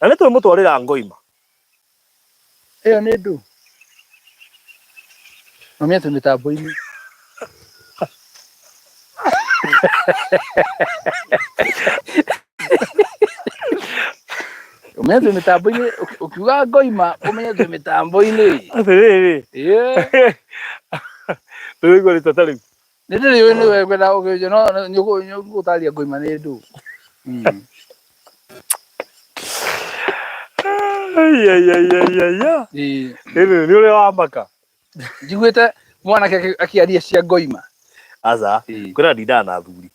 Na nĩ twĩmũtwarĩra ngoima. Ĩyo nĩ ndũ. Mamia twĩ mĩtambo-inĩ. Ũmenye twĩ mĩtambo-inĩ, ũkiuga ngoima ũmenye twĩ mĩtambo-inĩ. Atĩrĩrĩ. Ndũraigua rĩtwa ta rĩu? Nĩ ndĩrĩũĩ nĩ we ngwenda ũkĩnjĩra no nĩ ũgũtarĩria ngoima nĩ ndũ. Aiaiaiaia. Ĩĩ nĩ ũrĩa wamaka. Njiguĩte mwanake akĩaria cia ngoima. Aca, kwĩna ndindaga na athuri.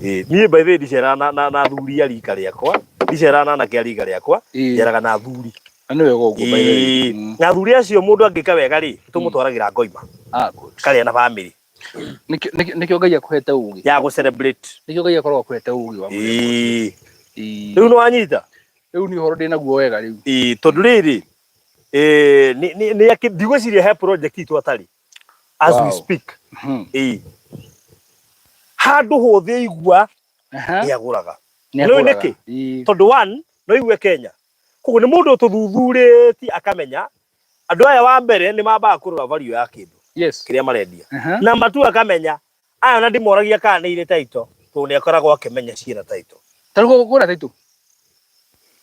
Niĩ by the way ndiceraga na athuri a rika rĩakwa, ndiceraga na anake a rika rĩakwa, njeraga na athuri. Na nĩ wega ũguo by the way. Na athuri acio mũndũ angĩka wega rĩ, tũmũtwaragĩra ngoima. Good. Karĩa na family. Nĩkĩo Ngai akũhete ũgĩ. Ya gũ celebrate. Nĩkĩo Ngai akoragwo akũhete ũgĩ wa mũthemba ũcio. Rĩu nĩ wanyita? Rĩu nĩ ũhoro ndĩnaguo wega rĩu. Tondũ rĩrĩ, ndigwĩciria he project itũ atarĩ as we speak. Handũ hothe aigua nĩagũraga. Nĩũĩ nĩkĩ? Tondũ one, no igue Kenya. Koguo nĩ mũndũ ũtũthuthurĩtie akamenya andũ aya wa mbere nĩ mambaga kũrora value ya kĩndũ kĩrĩa marendia. Number two akamenya aya ona ndimoragia kana nĩ irĩ title, tondũ nĩ akoragwo akĩmenya ciĩna title. Ta rĩu kwĩna title?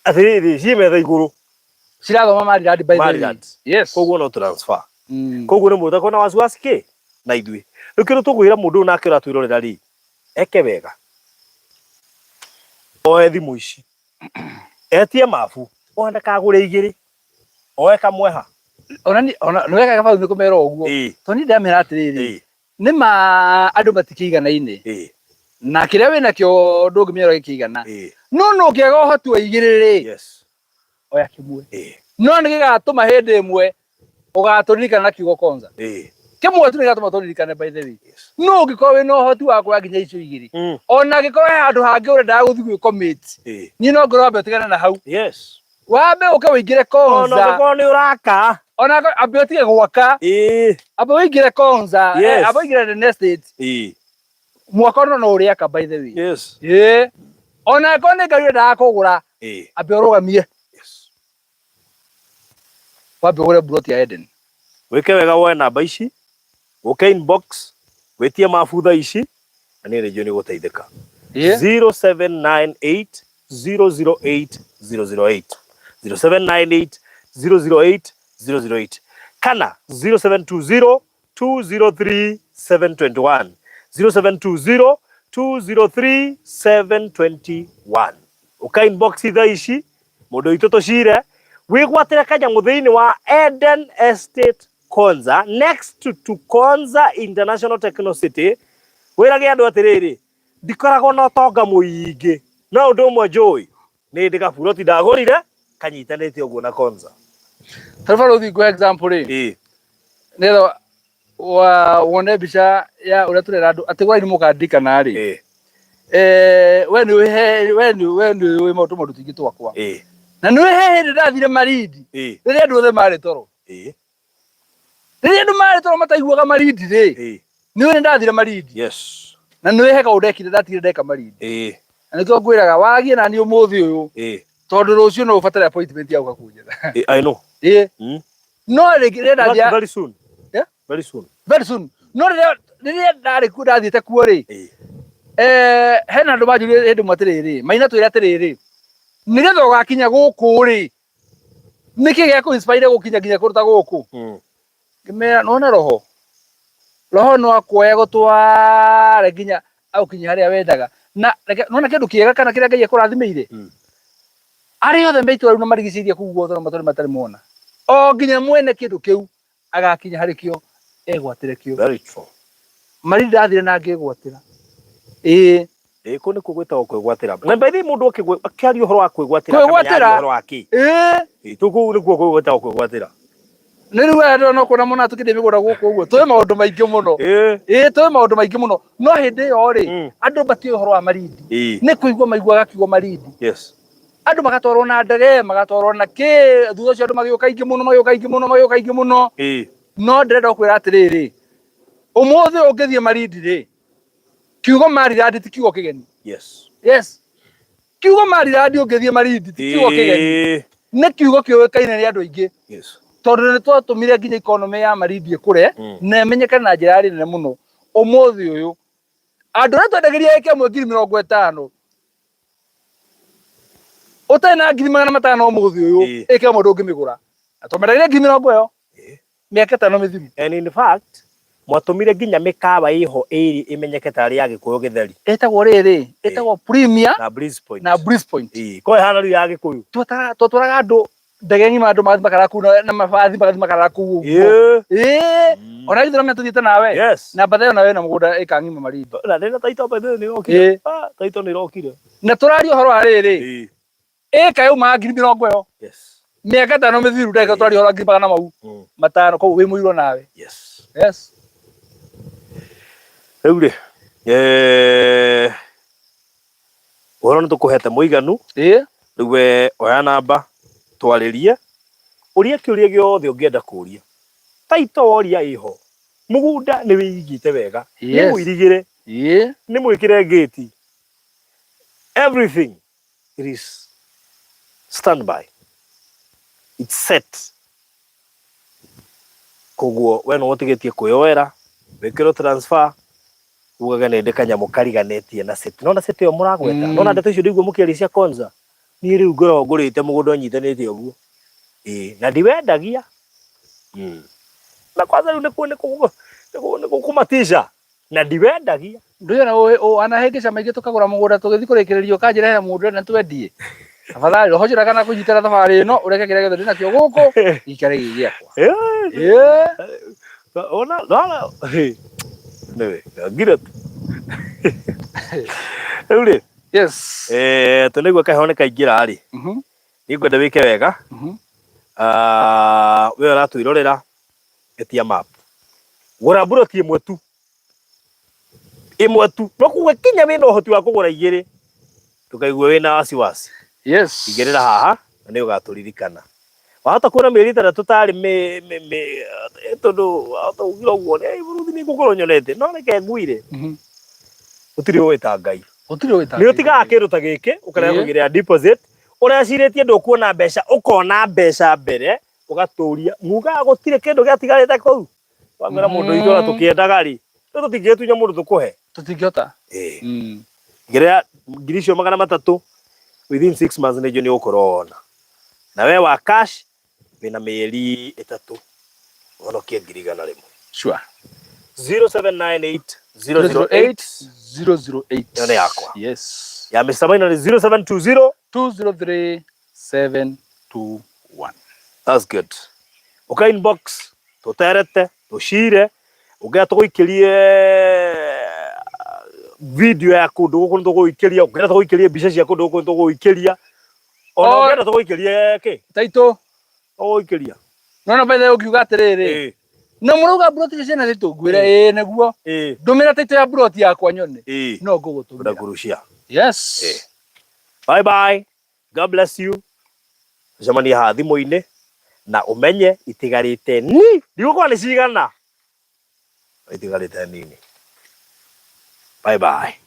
Atĩrĩrĩ, ciĩ metha igũrũ. Cirathoma Maryland by the way. Maryland. Yes. Koguo no transfer. Koguo nĩ mũndũ ũtakoragwo na wasiwasi kĩ na ithuĩ. Rĩu kĩndũ tũkwĩra mũndũ ũyũ nake ũratwĩrorera rĩ, eke wega. Oe thimũ ici. Etie mabu, ona ndakagũre igĩrĩ. Oe kamwe ha. Ona ni ona nĩ wega gabau nĩ kũmera ũguo. Tondũ niĩ ndamera atĩrĩrĩ. Nĩ ma andũ matikĩiganaine. Na kĩrĩa wĩnakĩo ndũngĩmenya ũrĩa gĩkĩigana. No no ũngĩaga ũhoti wa igĩrĩ rĩ. Oya kĩmwe. No nĩ gĩgatũma hĩndĩ ĩmwe ũgatũririkana na kiugo konza. Kĩmwe tu nĩ gĩgatũma tũririkane by the way. No ũngĩkorwo wĩna ũhoti wa kuoya nginya icio igĩrĩ. Ona angĩkorwo he handũ hangĩ ũrendaga gũthiĩ gwĩ commit. Niĩ no ngorwo wambe ũtigane na hau. Wambe ũke ũingĩre konza. Ona angĩkorwo nĩ ũraka. Ona ambe ũtige gwaka. Ambe ũingĩre konza. Ambe ũingĩre the next state. Mwaka ũno no ũrĩaka by the way. Ona angĩkorwo nĩ ngari ũrendaga kũgũra. Ambe ũrũgamie. Wambe ũgũre plot ya Eden. Wĩke wega woe namba ici, ũke inbox, wĩtie mabu thaa ici, na niĩ nĩ njũĩ nĩ ũgũteithĩka. 0798 008 008. 0798 008 008. Kana 0720 203 721. 0720 203 721. Ũka inbox thaa ici, mũndũ witũ tũcire, wĩgwatĩre kanyamũ thĩinĩ wa Eden Estate Konza, next to Konza International Techno City. Wĩrage andũ atĩrĩrĩ, ndikoragwo na ũtonga mũingĩ, no ũndũ ũmwe njũĩ, nĩ ndĩ gaburoti ndagũrire, kanyitanĩte ũguo na Konza. Tarä barå ngå example rä nĩgetha wone mbica ya ũrĩa tũrera andũ atĩ gwa nĩ mũkandikana rĩ. We nĩ we nĩ we nĩ ũĩ maũndũ maũndũ tũingĩ twakwa. Na nĩ he hĩndĩ ndathire Malindi rĩrĩa andũ othe marĩ toro. Rĩrĩa andũ marĩ toro mataiguaga Malindi rĩ, nĩ ũĩ ndathire Malindi. Yes. Na nĩ he kaũndũ ndekire, ndatigire ndeka Malindi. Na nĩkĩo ngwĩraga wagie na niĩ ũmũthĩ ũyũ, tondũ rũciũ no ũbatare appointment ya gũka kũnjetha. I know. Ĩĩ. No rĩrĩa ndathia very soon. Yeah? Very soon. Very soon. No rĩrĩa ndarĩ kuo, ndathiĩte kuo rĩ, hena andũ manjũrire hĩndĩ ĩmwe atĩrĩrĩ, Maina, twĩre atĩrĩrĩ, nĩgetha ũgakinya gũkũ rĩ, nĩkĩ gĩa kũ inspire gũkinya nginya kũndũ ta gũkũ? Ngĩmera, nona roho roho no akuoya gũtware nginya agũkinyia harĩa wendaga. Na reke nona kĩndũ kĩega kana kĩrĩa Ngai akũrathimĩire, arĩa othe me itũũra rĩu na marigicĩirie kũu guothe no matũre matarĩ mona, o nginya mwene kĩndũ kĩu agakinya harĩ kĩo egwatĩre kĩo. Very true. Marindi ndathire na ngĩgwatĩra, ĩĩ. Ĩĩ, kũu nĩkuo gwĩtagwo kwĩgwatĩra. Na by the way, mũndũ akĩaria ũhoro wa kwĩgwatĩra, Kwĩgwatĩra. akamenya aria ũhoro wa kĩ. Ĩĩ. Ĩĩ, kũu nĩkuo gwĩtagwo kwĩgwatĩra. Nĩ rĩu aya ndĩrona kuona mũno tũkĩndĩ mĩgũnda gũkũ ũguo, tũĩ maũndũ maingĩ mũno. Ĩĩ, tũĩ maũndũ maingĩ mũno, no hĩndĩ ĩyo rĩ, andũ matiũĩ ũhoro wa Malindi. Nĩ kũigua maiguaga kiugo Malindi. Andũ magatwarwo na ndege, magatwarwo na kĩ. Thutha ũcio andũ magĩũka aingĩ mũno, magĩũka aingĩ mũno, magĩũka aingĩ mũno. No ndĩrenda gũkwĩra atĩrĩrĩ, ũmũthĩ ũngĩthiĩ Malindi rĩ, kiugo Maryland ti kiugo kĩgeni. Yes, kiugo Maryland ũngĩthiĩ Malindi ti kiugo kĩgeni. Nĩ kiugo kĩũĩkaine nĩ andũ aingĩ, tondũ nĩ twatũmire nginya economy ya Malindi ĩkũre na ĩmenyekane na njĩra nene mũno. Ũmũthĩ ũyũ andũ arĩa twendagĩria ĩka ĩmwe 50,000, ũtarĩ na 500,000 ũmũthĩ ũyũ, ĩka ĩmwe ndũngĩmĩgũra, na twamendagĩria ngiri mĩrongo ĩyo mĩaka 5 mĩthiru. And in fact, mwatũmire nginya mĩkawa ĩho ĩrĩ ĩmenyeke tarĩ ya Gĩkũyũ gĩtheri. Ĩtagwo rĩrĩ, ĩtagwo Premier na Breeze Point. Na Breeze Point. Ko ĩhana rĩu ya Gĩkũyũ. Twatwaraga andũ ndege ng'ima, andũ magathiĩ makarara kũu na mabathi, magathiĩ makarara kũu ũguo. Ĩĩ, ona githĩ ũramenya tũthiĩte nawe? Yes. Na mbatha ĩyo nawe na mũgũnda ĩka ng'ima Malindi. Na ndĩna taito by the way nĩ ĩrokire. Ah, taito nĩ ĩrokire. Na tũraria ũhoro wa rĩrĩ, ĩka yaumaga ngiri mĩrongo ĩyo mĩaka 5 mĩthiru, ndagĩka tũraria ũhoro wa ngiri magana mau matano, koguo wĩ mũirũ nawe. Yes. Rĩu rĩ, ũhoro nĩ tũkũhete mũiganu. Rĩu we oya namba twarĩrie, ũria kĩũria gĩothe ũngĩenda kũria. Taito woria ĩho, mũgũnda nĩ wĩigĩte wega, nĩ mũirigĩre, nĩ mwĩkĩre ngĩti, everything it is standby, it's set. Koguo we no ũtigĩtie kwĩyoera wĩkĩrwo transfer, ugage nĩ ndĩ kanyamũ kariganĩtie na city. Nona city ĩyo mũragweta, nona ndeto icio ndĩguo mũkĩaria cia Konza, niĩ rĩu ngoragwo ngũrĩte mũgũnda ũnyitanĩte ũguo, ĩĩ, na ndiwendagia. Na kwanza rĩu nĩkuo kũmatisha na ndiwendagia. Ndũyona anahĩngĩca maingĩ tũkagũra mũgũnda, tũgĩthiĩ kũrĩkĩrĩrio ũkanjĩra hena mũgũnda na twendie. Afadhali roho njĩra kana kũnyitĩra thabarĩ ĩno, ũreke kĩrĩa gĩothe ndĩnakĩo gũkũ gĩikare gĩ gĩakwa. Ĩĩ. Ona ona nĩwe ngire tu rĩu rĩ. Tũnĩgua kaheho nĩ kaingĩra rĩ, nĩngwenda wĩke wega. Ah, we ũratwĩrorera, ĩtia map, gũra mburoti ĩmwe tu, ĩmwe tu, no kuga kinya wĩna ũhoti wa kũgũra igĩrĩ, ndũkaigue wĩna wasiwasi. Igĩrĩra haha na nĩ ũgatũririkana. Wahota kuona mĩeri 6 tarĩ tondũ wahota gũkira ũguo nĩ bũrũri nĩ ngũkorwo nyonete, no reke ngwire, gũtirĩ ũĩ ta Ngai. Gũtirĩ ũĩ ta Nĩ ũtigaga kĩndũ ta gĩkĩ ũkarega kũigĩrĩra deposit, ũrecirĩtie ndũkuona mbeca, ũkona mbeca mbere, ũgatũria mugaga gũtirĩ kĩndũ gĩatigarĩte kũu. Wamwĩra mũndũ itũra tũkĩendaga rĩ, rĩu tũtingĩgĩtunya mũndũ tũkũhe. Tũtingĩhota. Ĩĩ. Igĩrĩra ngiri icio 300, within 6 months nĩ nĩ ũgũkorwo wona. Na we wa cash wĩna mĩeri 3 ũhonokie 100,000. 0798 008 008. Ĩyo nĩ yakwa. Ya Mr. Maina nĩ 0720 203 721. That's good. Ũka inbox tũterete tũcire, ũngĩenda tũgũikĩrie video ya kũndũ gũkũ nĩ tũgũikĩria, ũngĩenda tũgũikĩrie mbica cia kũndũ gũkũ nĩ tũgũikĩria, ona ũngĩenda tũgũikĩrie kĩ. Taito. Ũgũikĩria. Nona by the way ũngiuga atĩrĩrĩ, na mũrauga mburoti icio ciĩna title, ngwĩre ĩĩ nĩguo. Ndũmĩra title ya mburoti yakwa nyone. No ngũgũtũmĩra. Ndakurucia. Yes. Bye bye. God bless you. Tucemanie haha thimũ-inĩ na ũmenye itigarĩte ni ndigũkorwo nĩ cigana itigarĩte nini. Bye bye.